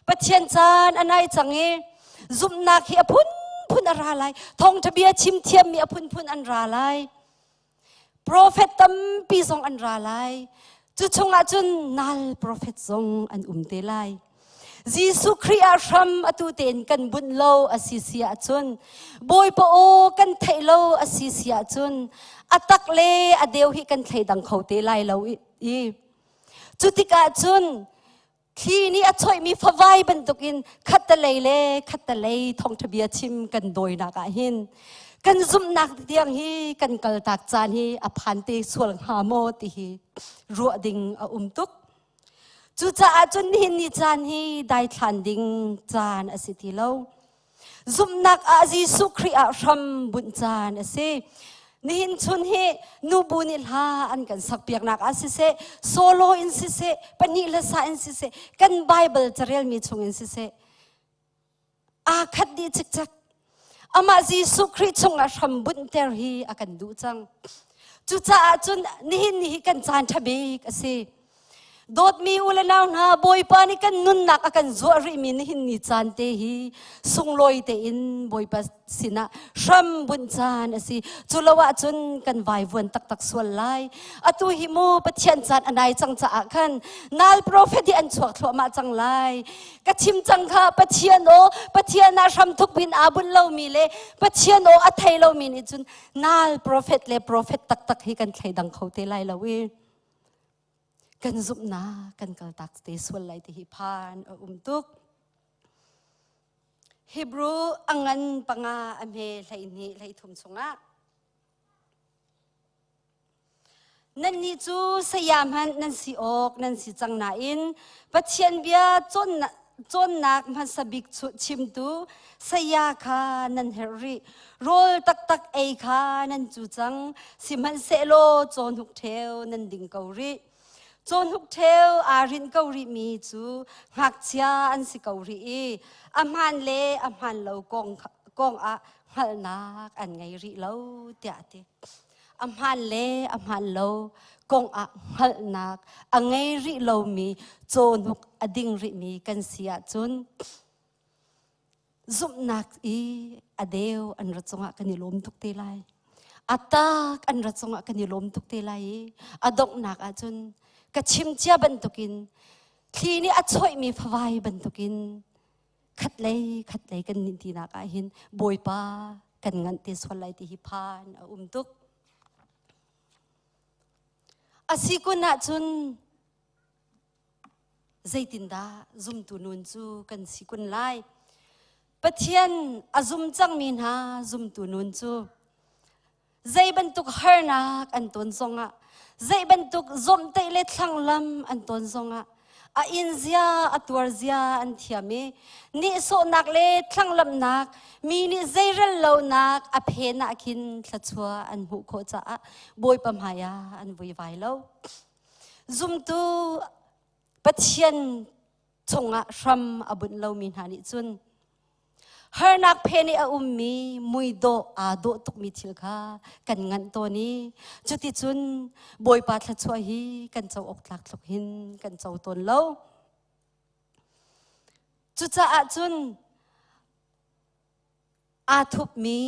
Pathian caan a nai cang i zumhnak hi a phunphun a ra lai. Thawngṭha bia chim thiammi a phunphun an ra lai. Profet tampi zong an ra lai. Cu chungah cun nal profet zong an um te lai. Jesuh Khrih ah hram atu tein kan bunh lo a si si ahcun Bawipa aw kan theih lo a si si ahcun a tak le a deu hi kan thleidang kho te lai lo i cu tikah cun thli nih a choihmi favai bantukin khattalei le khattalei thawngṭha bia chim kan dawinak ah hin kan zumhnak tiang hi kan kaltak caan hi a phan te sual hnga maw ti hi ruah ding a um tuk. Cucaah cun nihin ni caan hi daithlan ding caan a si ti lo. Zumhnak ah Jesuh Khrih ah hram bunh caan a si. Nihin chun hi nubu nih hla an kan sakpiaknak ah siseh, solo in siseh, pahnih hlasa in siseh, kan Bible carelmi chung in siseh, aa khat dih cikcek. Amah Jesuh Khrih chungah hram bunhter hi a kan duh cang. Cucaah cun nihin ni hi kan caan ṭha bik a si. Dawtmi u le nau hna, Bawipa nih kan nunnak a kan zuah rihmi nihin ni caan te hi sunglawi tein Bawipa sinah hram bunh caan a si. Cu lo ahcun kan vaivuan taktak sual lai. Atu hi mu Pathian caan a nai cang caah khan nal profet hi an chuak thluahmah cang lai. Ka chim cang kha Pathian aw, Pathian ah hram thuk bin aa bunh lomi le Pathian aw a thei lomi nih cun nal profet le profet taktak hi kan thleidang kho te lai lo i. Kan zumhnak kan kaltak te sual lai ti hi phan a um tuk. Hebrew a ngan panga a hme 12 13 chungah Nannih cu saya hmanh nan si awk nan si cang nain Pathian bia cawnnak hmasa bik chimtu saya kha nan herh rih. Rawl taktak ei kha nan cu cang, sihmanhsehlaw cawhnuk ṭheo nan ding ko rih. Cawhnuk ṭheo aa rinh ko rihmi cu ngakchia an si ko rih i a hmaan le a hmaan lo kong ah hngalhnak an ngei rih lo tiah a ti. A hmaan le a hmaan lo kong ah hngalhnak a ngei rih lomi cawhnuk a ding rihmi kan si ahcun zumhnak i a deu an ra cungah kan i lawm tuk te lai. A tak an ra cungah kan i lawm tuk te lai i a donghnak ahcun ka chim cia bantukin thli nih a choihmi favai bantukin khatlei khatlei kan nin tinak ah hin Bawipa kan nganh te sual lai ti hi phan a um tuk. A si kun ahcun zeitindah zumtu nun cu kan si kun lai? Pathian a zum cangmi hna zumtu nun cu zei bantuk harnak an ton zongah zei bantuk zawmhtaih le thlanglam an ton zongah a in zia a tuar zia an thiam i nihsawhnak le thlanglamnak mi nih zeirel lonak a phen ah khin thluachuah an hmuh khawh caah Bawipa hmai ah an vuivai lo. Zumtu Pathian chungah hram a bunh lomi hna nih cun harnak phen i a ummi muidawh aa dawh tukmi thil kha kan nganh tawn i cuticun Bawipa thluachuah hi kan co awk tlak tluk hin kan co tawn lo. Cucaah cun aa thupmi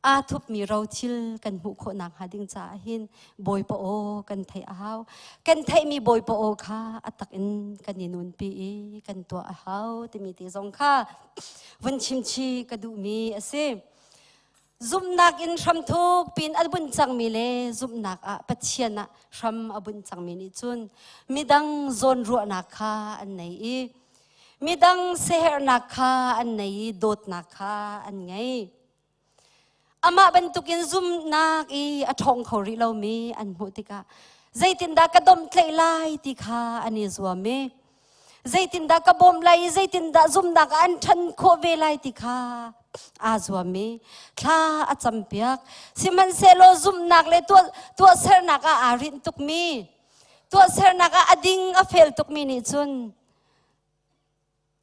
aa thupmi rothil kan hmuh khawh nakhnga ding caah hin Bawipa aw kan theih a hau. Kan theihmi Bawipa aw kha a tak in kan i nunpi i kan tuah a hau timi te zong kha vun chimchi ka duhmi a si. Zumhnak in hramthuk pin a bunh cangmi le zumhnak ah Pathian ah hram a bunh cangmi nih cun midang zawnruahnak kha an nei i midang siaherhnak kha an nei i dawtnak kha an ngei. Amah bantukin zumhnak i a ṭhawng kho rih lomi an hmuh tikah zeitindah ka domhtlaih lai ti kha an i zuam i zeitindah ka bawmh lai i zeitindah zumhnak ah an ṭhan khawh ve lai ti kha aa zuam i thla a campiak. Sihmanhsehlaw zumhnak le tuahsernak ah aa rinh tukmi, tuahsernak ah a ding a fel tukmi nih cun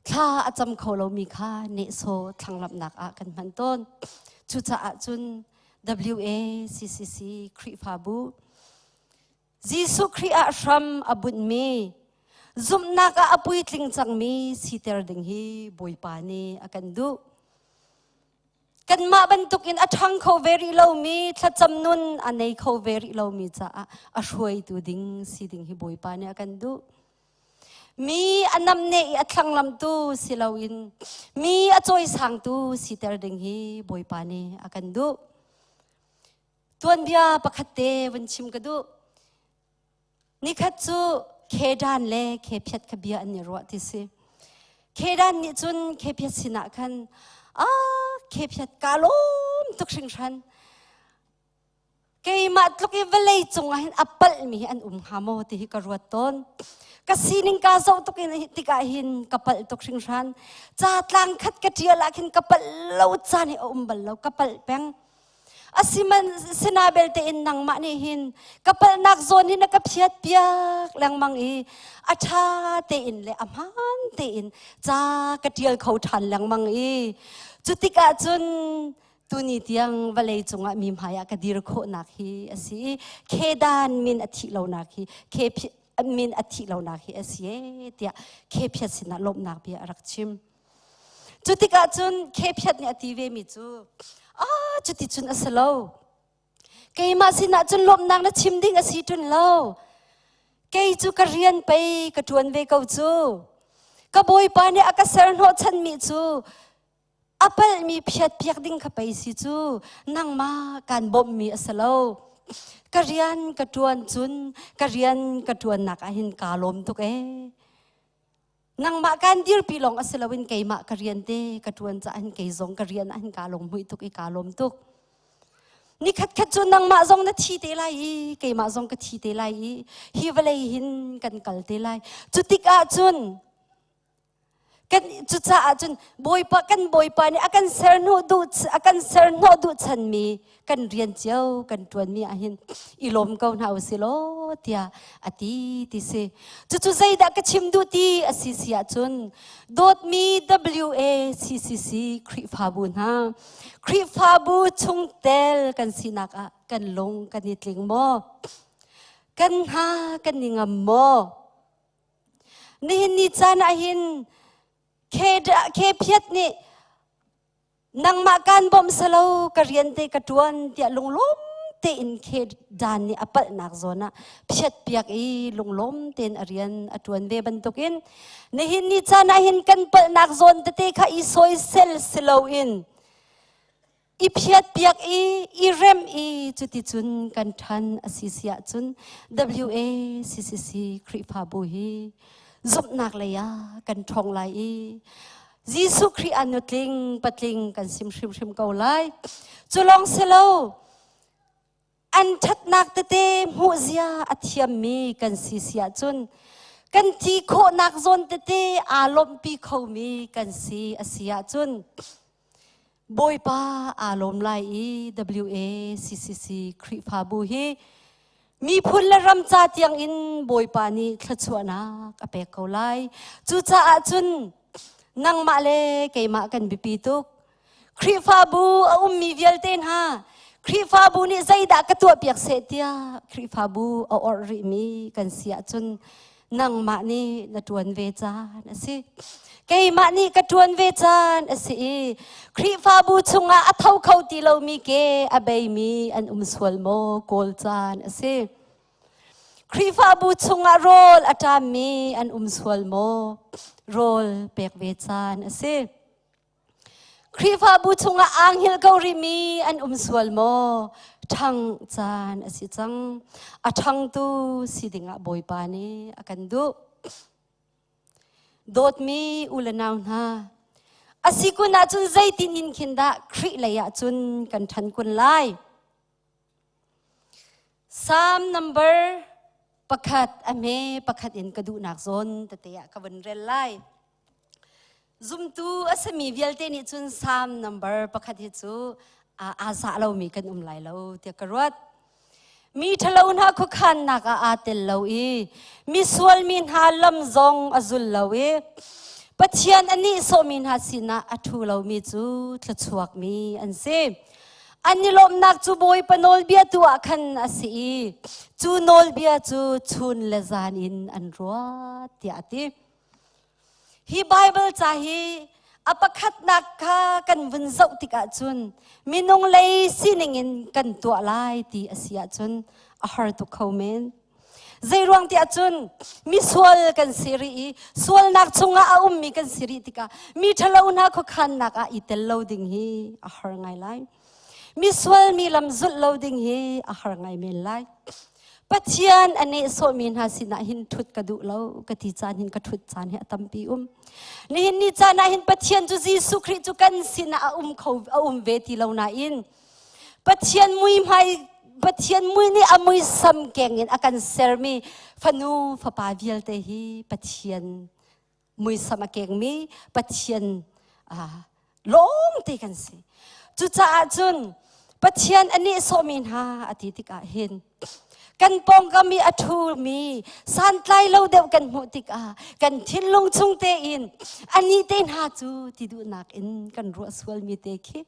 thla a cam kho lomi kha nehsawh thlanglamhnak ah kan hman tawn. Cucaah cun WACCC Khrihfabu Jesuh Khrih ah hram a bunhmi zumhnak ah a puitling cangmi siter ding hi Bawipa nih a kan duh. Kanmah bantukin a ṭhang kho ve rih lomi thlacam nun a nei kho ve rih lomi caah a hruaitu ding si ding hi Bawipa nih a kan duh. Mi a namne i a thlanglamtu si loin mi a cawisangtu siter ding hi Bawipa nih a kan duh. Tuanbia pakhat te vun chim ka duh. Nikhat cu Khedan le Khephiat kha bia an i ruah ti si. Khedan nih cun Khephiat sinah khan ah Khephiat ka lawm tuk hringhran. Keimah tluk i vawlei cungah hin a palhmi hi an um hnga maw ti hi ka ruat tawn. Ka sining ka zoh tuk in tikah hin ka palh tuk hringhran. Ca tlang khat ka ṭial ah khin ka palh lo caan hi a um bal lo, ka palh peng. Asiman sina belte in nangmah nih hin ka palhnak zawn hi na ka phiat piak lengmang i a ṭha tein le a hmaan tein ca ka ṭial kho ṭhan lengmang i cu tikah cun tuni tiang vawlei cungah mi hmaiah ka dir khawhnak hi a si i khedan min a thih lonak hi khe min a thih lonak hi a si e tiah khephiat sinah lawmhnak bia a rak chim. Cu tikah cun khephiat nih a ti ve mi cu ah cuti cun a si lo. Keimah sinah cun lawmhnak na chim ding a si ṭun lo. Kei cu ka rian pei ka ṭuan ve ko cu. Ka bawipa nih a ka ser hnawhchanmi cu a palhmi phiatpiak ding kha pei si cu nangmah kaan bawmhmi a si lo ka rian ka ṭuan cun ka rian ka ṭuannak ah hin kaa lawm tuk ee nangmah kaan dirpi lawng a si loin keimah ka rian te ka ṭuan caah hin kei zong ka rian ah hin kaa lung hmuih tuk i kaa lawm tuk nikhat khat cu nangmah zong na thi te lai i keimah zong ka thi te lai i hi vawlei hin kan kal te lai cu tikah cun Kan cucaah cun Bawipa kan Bawipa nih a kan ser hnu duh a kan ser hnawh duh chanmi kan rian cio kan ṭuanmi ahhin i lawm ko hna usih law tiah a ti ti si. Cucu zeidah ka chim duh ti a si si ahcun dawtmi WACCC Khrihfabu hna Khrihfabu chungtel kan sinak ah kan lung kan i tling maw? Kan hna kan i ngam maw? Nihin ni caan ah hin Kephiat nih nangmah kaan bawmh selo ka rian te ka ṭuan tiah lunglawm tein Khedan nih a palhnak zawn ah phiatpiak i lunglawm tein a rian a ṭuan ve bantukin nihin ni caan ah hin kan palhnak zawn tete kha i sawisel si loin i phiatpiak i i remh i cuticun kan ṭhan a si si ahcun WACCC Khrihfabu hi zumhnak lei ah kan ṭhawng lai i Jesuh Khrih ah nutling patling kan sim hrimhrim ko lai. Cu lawng si lo, an ṭhatnak tete hmuh zia a thiammi kan si si ahcun kan thi khawhnak zawn tete aa lawmhpi khomi kan si a si ahcun Bawipa aa lawm lai i WACCC Khrihfabu hi miphun le ram ca tiang in Bawipa nih thluachuahnak a pek ko lai. Cucaah cun nangmah le keimah kan biapi tuk. Khrihfabu a ummi vialte hna Khrihfabu nih zeidah ka tuahpiak seh tiah Khrihfabu a orh rihmi kan si ahcun nangmah nih na ṭuan ve caan a si. Keimah nih ka ṭuan ve caan a si i Khrihfabu chungah a tho kho ti lomi ke a beimi an um sual maw kawl caan a si. Khrihfabu chungah rawl a ṭammi an um sual maw rawl pek ve caan a si. Khrihfabu chungah aa hngilh ko rihmi an um sual maw? Ṭhang caan a si cang. A ṭhangtu si dingah Bawipa nih a kan duh. Dawtmi u le nau hna, a si kun ahcun zeitin in khin dah Khrih lei ah cun kan ṭhan kun lai? Psalm number pakhat a hme pakhat in ka duhnak zawn tete ah ka vun rel lai. Zumtu a simi vialte nih cun Psalm number pakhat hi cu aa zah lomi kan um lai lo tiah ka ruat. Mi ṭhalo hna khuakhannak ah aa tel lo i misual mi hna lam zong a zul lo i Pathian a nihsawhmi hna sinah a ṭhu lomi cu thluachuakmi an si. An i lawmhnak cu Bawipa nawlbia tu ah khan a si i cu nawlbia cu chun le zan in an ruat tiah a ti. Hi Bible ca hi a pakhatnak kha kan vun zoh tikah cun minung lei sining in kan tuah lai ti a si ahcun a har tuk kho men. Zeiruang tiah cun misual kan si rih i sualnak chungah a ummi kan si rih tikah mi ṭhalo hna khuakhannak ah i tel lo ding hi a har ngai lai. Misual mi lam zulh lo ding hi a har ngai men lai. Pathian a nehsawhmi hna sinah hin ṭhut ka duh lo ka ti caan hin ka ṭhut caan hi a tampi um. Nihin ni caan ah hin Pathian cu Jesuh Khrih cu kan sinah a um kho a um ve ti lo nain Pathian muihmai Pathian mui nih a muisam keng in a kan sermi fanu fapa vialte hi Pathian muisam a kengmi Pathian lawngte kan si. Cucaah cun Pathian a nehsawhmi hna a ti tikah hin kan pawngkam i a ṭhumi santlai lo deuh kan hmuh tikah kan thinlung chung tein anih te hna cu ti duhnak in kan ruah sualmi te khi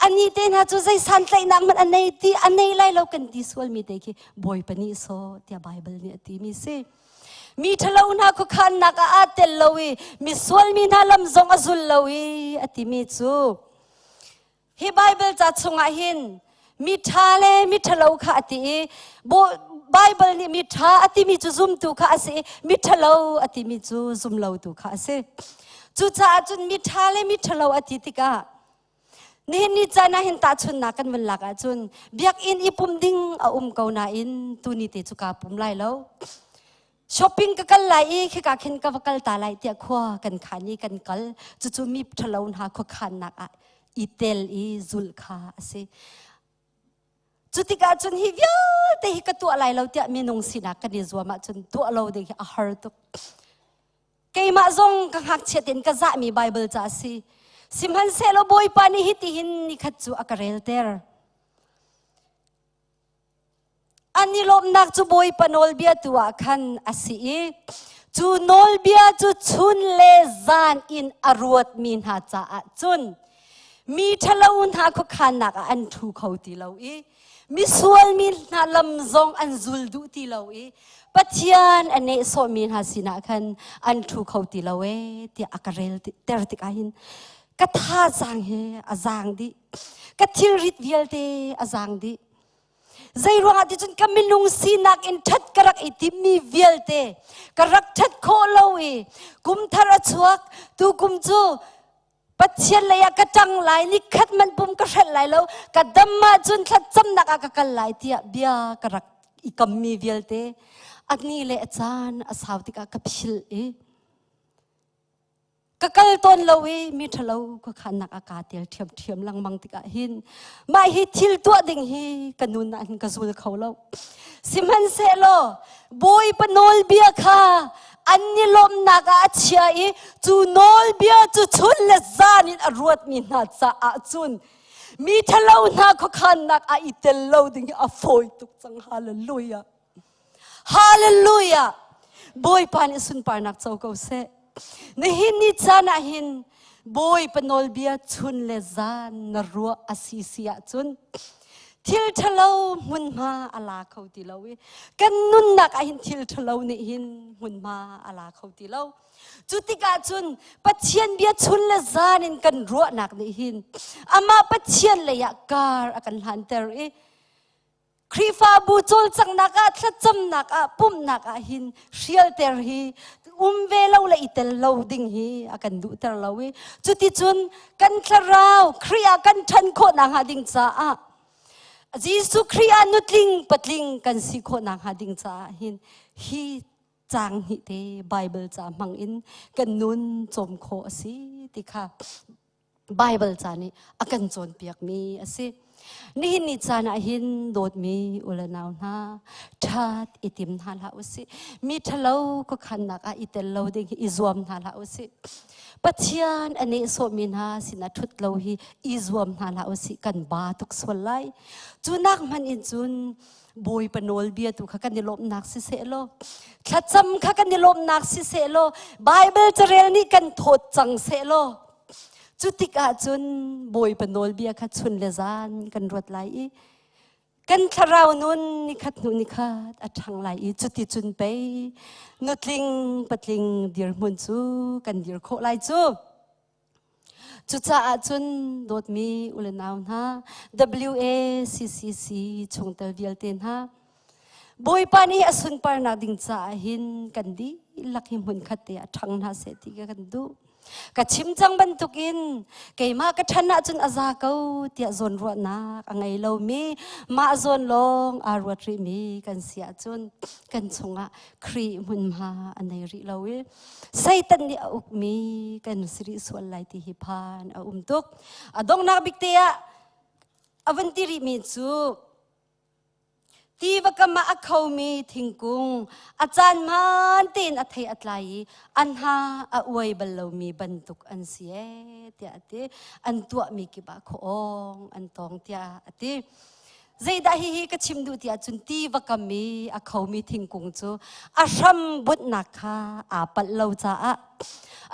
anih te hna cu zei santlaihnak hmanh a nei ti a nei lai lo kan ti sualmi te khi Bawipa nih sawh tiah Baibal nih a timi si. Mi ṭhalo hna khuakhannak ah aa tel lo i misual mi hna lam zong a zul lo i a timi cu hi Baibal ca chungah hin mi ṭha le mi ṭhalo kha a ti i Baibal nih mi ṭha a timi cu zumtu kha a si i mi ṭhalo a timi cu zumlotu kha a si. Cucaah cun mi ṭha le mi ṭhalo a ti tikah Nihin ni caan ah hin tahchunhnak kan vun lak ahcun biakinn i pum ding a um ko nain tuni te cu kaa pum lai lo. Shopping ka kal lai i khika khin ka va kal ta lai tiah khua kan khan i kan kal. Cucu mi ṭhalo hna khuakhannak ah i tel i zulh kha a si. Cu tikah cun hi vialte hi ka tuah lai lo tiah minung sinak kan i zuam ahcun tuah lo ding hi a har tuk. Keimah zong ka ngakchiat in ka zahmi Baibal ca a si. Sihmanhsehlaw Bawipa nih hitihin nikhat cu a ka relter. An i lawmhnak cu Bawipa nawlbia tu ah khan a si i cu nawlbia cu chun le zan in a ruatmi hna caah cun mi ṭhalo hna khuakhannak ah an ṭhu kho ti lo i misual mi hna lam zong an zul duh ti lo i Pathian a nehsawhmi hna sinah khan an ṭhu kho ti lo ee tiah a ka rel ter tikah hin ka thazaang hi a zaang dih ka thilrit vialte a zaang dih zei ruangah ti cun ka minung sinak in ṭhat ka rak i timmi vialte ka rak ṭhat khawh lo i kum thar a chuak tu kum cu Pathian lei ah ka ṭang lai, nikhat man pum ka hrelh lai lo, ka dam ahcun thlacamnak ah ka kal lai tiah bia ka rak i kammi vialte a ni le a caan a sau tikah ka philh i ka kal tawn lo i mi ṭhalo khuakhannak ah kaa tel ṭhiamṭhiam lengmang tikah hin mah hi thil tuah ding hi ka nun ah hin ka zul kho lo. Sihmanhsehlaw Bawipa nawlbia kha an i lawmhnak ah a chia i cu nawlbia cu chun le zan in a ruatmi hna caah cun mi ṭhalo hna khuakhannak ah i tel lo ding hi a fawi tuk cang. Hallelujah! Hallelujah! Bawipa nih sunparnak co ko seh. Nihin ni caan ah hin Bawipa nawlbia chun le zan na ruah a si si ahcun thil ṭhalo hmunhma a la kho ti lo i kan nunnak ah hin thil ṭhalo nih hin hmunhma a la kho ti lo. Cu tikah cun Pathian bia chun le zan in kan ruahnak nih hin amah Pathian lei ah kar a kan hlanter i Khrihfabu cawlcanghnak ah thlacamnak ah pumhnak ah hin hrialter hi um ve lo le i tel lo ding hi a kan duhter lo i cuticun kan thlarau Khrih ah kan ṭhan khawh nakhnga ding caah Jesuh Khrih ah nutling patling kan si khawh nakhnga ding caah hin hi caang hnih te Bible ca hmang in kan nun cawm khawh a si ti kha Bible ca nih a kan cawnpiakmi a si. Nihin ni caan ah hin dawtmi u le nau hna ṭhat i tim hna hlah usih. Mi ṭhalo khuakhannak ah i tel lo ding hi i zuam hna hlah usih. Pathian a nehsawhmi hna sinah ṭhut lo hi i zuam hna hlah usih kan ba tuk sual lai. Cu nak hmanh in cun Bawipa nawlbia tu kha kan i lawmhnak si seh law thlacam kha kan i lawmhnak si seh law Bible carel nih kan thawt cang seh law cu tikah cun Bawipa nawlbia kha chun le zan kan ruat lai i kan thlarau nun nikhat hnu nikhat a ṭhang lai i cuti cun pei nutling patling dirhmun cu kan dir khawh lai cu. Cucaah cun dawtmi u le nau hna, WACCC chungtel vialte hna, Bawipa nih a sunparnak ding caah hin kan dihlak hi hmun khat te ah ṭhang hna seh ti ka kan duh. Ka chim cang bantukin keimah ka ṭhan ahcun a za ko tiah zawnruahnak a ngei lomi mah zawn lawng aa ruat rihmi kan si ahcun kan chungah Khrih hmunhma a nei rih lo i Satan nih a ukmi kan si rih sual lai ti hi phan a um tuk. A donghnak bik te ah a vun ti rihmi cu Tiva kam ah a khomi thingkung a caan hmaan tein a thei a tlai i a hna a uai bal lomi bantuk an si ee tiah a ti. An tuahmi kip ah khuaawng an tawng tiah a ti. Zeidah hihi ka chim duh ti ahcun tiva kam i a khomi thingkung cu a hram bunhnak kha aa palh lo caah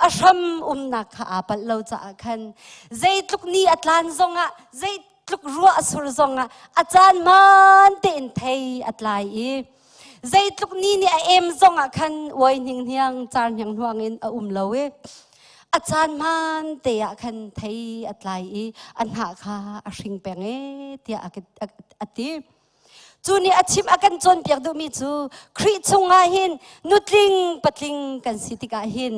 a hram umnak kha aa palh lo caah khan zeitluk ni a tlan zongah zei tluk ruah a sur zongah a caan hmaan tein thei a tlai i zeitluk ni nih a em zongah khan uai hninghniang car hnianghnuang in a um lo i a caan hmaan te ah khan thei a tlai i a hnah kha a hring peng e tiah a ti. Cu nih a chim a kan cawnpiak duhmi cu Khrih chungah hin nutling patling kan si tikah hin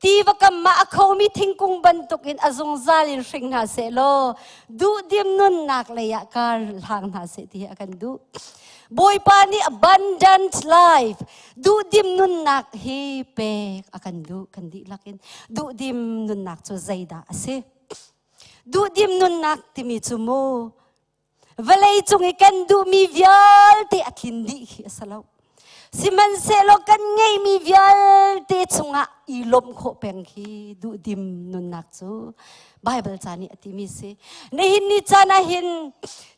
tiva kam ah a khomi thingkung bantukin a zungzal in hring hna seh law duhdim nunnak lei ah kar hlang hna seh ti hi a kan duh. Bawipa nih abundant life duhdim nunnak hi pek a kan duh kan dihlak in duhdim nunnak cu zeidah a si? Duhdim nunnak timi cu mu Vawlei cung i kan duhmi vialte a tlin dih khi a si lo. Sihmanhsehlaw kan ngeihmi vialte chungah i lawmh khawh peng khi duhdim nunnak cu Bible ca nih a timi si. Nihin ni caan ah hin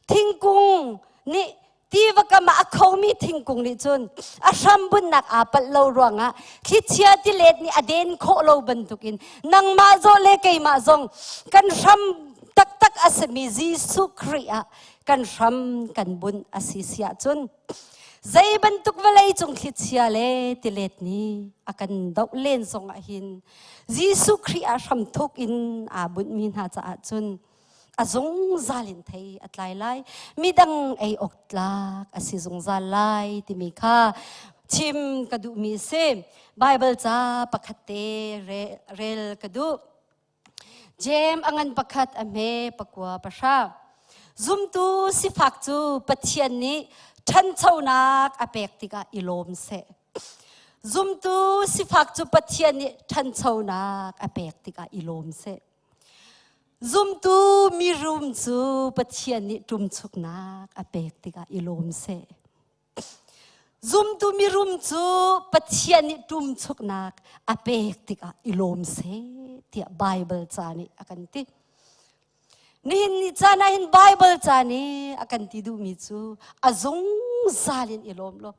thingkung nih tiva kam ah a khomi thingkung nih cun a hrambunnak aa palh lo ruangah thlichia tilet nih a den khawh lo bantukin nangmah zawh le keimah zong kan hram taktak a simi Jesuh Khrih ah kan hram kan bunh a si si ahcun zei bantuk vawlei cung thlichia le tilet nih a kan doh len zong ah hin Jesuh Khrih ah hram thuk in aa bunhmi hna caah cun a zungzal in thei a tlai lai midang ei awk tlak a si zungzal lai timi kha chim ka duhmi si Bible ca pakhat te rel ka duh Jeim a ngan pakhat a hme pakua pahra. Zumtu sifak cu Pathian nih ṭhanchonak a pek tikah i lawm seh. Zumtu sifak cu Pathian nih ṭhanchonak a pek tikah i lawm seh. Zumtu mirum cu Pathian nih ṭumchuknak a pek tikah i lawm seh. Zumtu mirum cu Pathian nih ṭumchuknak a pek tikah i lawm seh tiah Baibal ca nih a kan ti. Nihin ni caan ah hin Baibal ca nih a kan ti duhmi cu a zungzal in i lawm law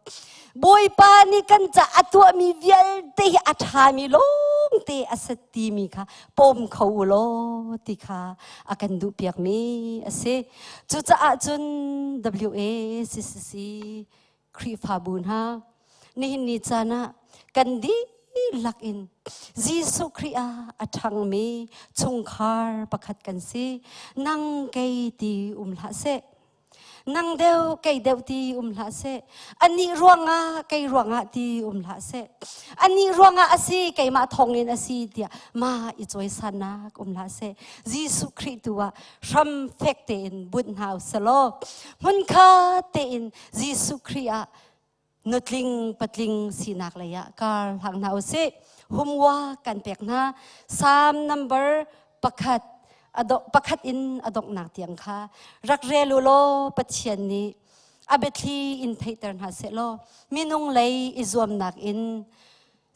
Bawipa nih kan ca a tuahmi vialte hi a ṭhami lawngte a si timi kha pawm kho u law ti kha a kan duhpiakmi a si. Cucaah cun WACCC Khrihfabu hna nihin ni caan ah kan dihlak in Jesuh Khrih ah a ṭhangmi chungkhar pakhat kan si. Nang kei ti um hlah seh. Nang deuh kei deuh ti um hlah seh. Anih ruangah kei ruangah ti um hlah seh. Anih ruangah a si keimah thawngin a si tiah ma i cawisannak um hlah seh. Jesuh Khrih tu ah hram fek tein bunh hna uselaw hmunkhat tein Jesuh Khrih ah nutling patling sinak lei ah kar hlang hna usih. Humwa kan pek hna. Psalm number pakhat pakhat in a donghnak tiang kha rak rel u law Pathian nih a biathli in theihter hna seh law minung lei i zuamnak in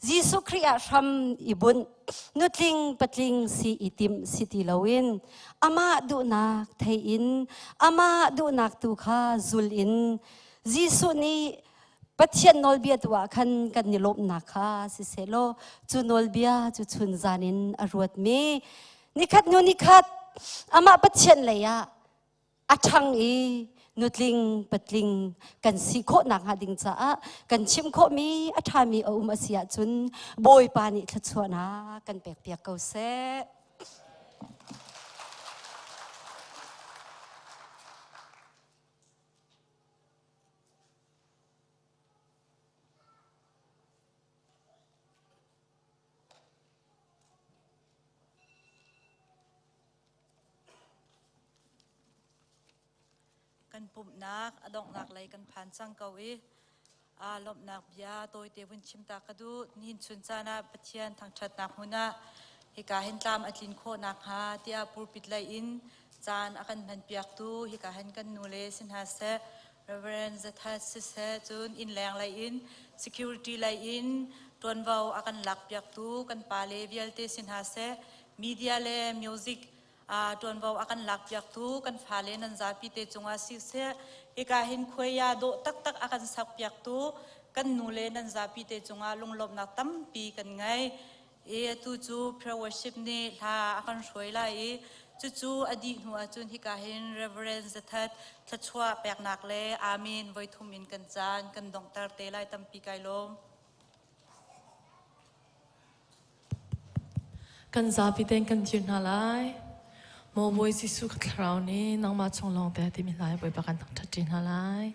Jesuh Khrih ah hram i bunh nutling patling si i timh si ti loin amah duhnak thei in amah duhnak tu kha zul in Jesuh nih Pathian nawlbia tu ah khan kan i lawmhnak kha siseh law cu nawlbia cu chun zan in a ruatmi nikhat hnu nikhat amah Pathian lei ah a ṭhang i nutling patling kan si khawh nakhnga ding caah kan chim khawhmi a ṭhami a um a si ahcun Bawipa nih thluachuahnak kan pekpiak ko seh. Kan pumhnak a donghnak lei kan phan cang ko i aa lawmhnak bia tawite vun chim ta ka duh. Nihin chun caan ah Pathian thangṭhatnak hmun ah hika hin tlam a tlin khawh nakhnga tiah pulpit lei in caan a kan hmanpiaktu hika hin kan nu le si hna seh, Reverend Zathat siseh, cun innleng lei in security lei in ṭuanvo a kan lakpiaktu kan pale vialte si hna seh, media le music ṭuanvo a kan lakpiaktu kan fale nan zapi te cungah siseh, hika hin khuaia dawh taktak a kan sakpiaktu kan nu le nan zapi te cungah lunglawmhnak tampi kan ngei. I atu cu prayer worship nih hla a kan hruai lai i cucu a dih hnu ahcun hika hin Reverend Zathat thluachuah peknak le Amen voithum in kan caan kan donghter te lai. Tampi kai lawm. Kan zapi tein kan dir hna lai. Maw Bawi Jesuh ka thlarau nih nangmah chung lawng te timi hla hi Bawipa kan thangṭhat ṭi hna lai.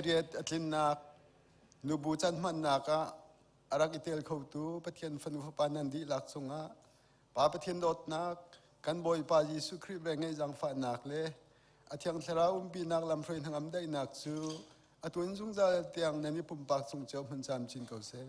18 a tlinnak nubu can hmannak ah a rak i tel khotu Pathian fanu fapa nan dihlak cungah Pa Pathian dawtnak, kan Bawipa Jesuh Khrih velngeih zaangfahnak le a Thiang Thlarau umpinak lamhruai hnangam daihnak cu a tun zungzal tiang nan i pumpak cung cio hmun camcin ko seh.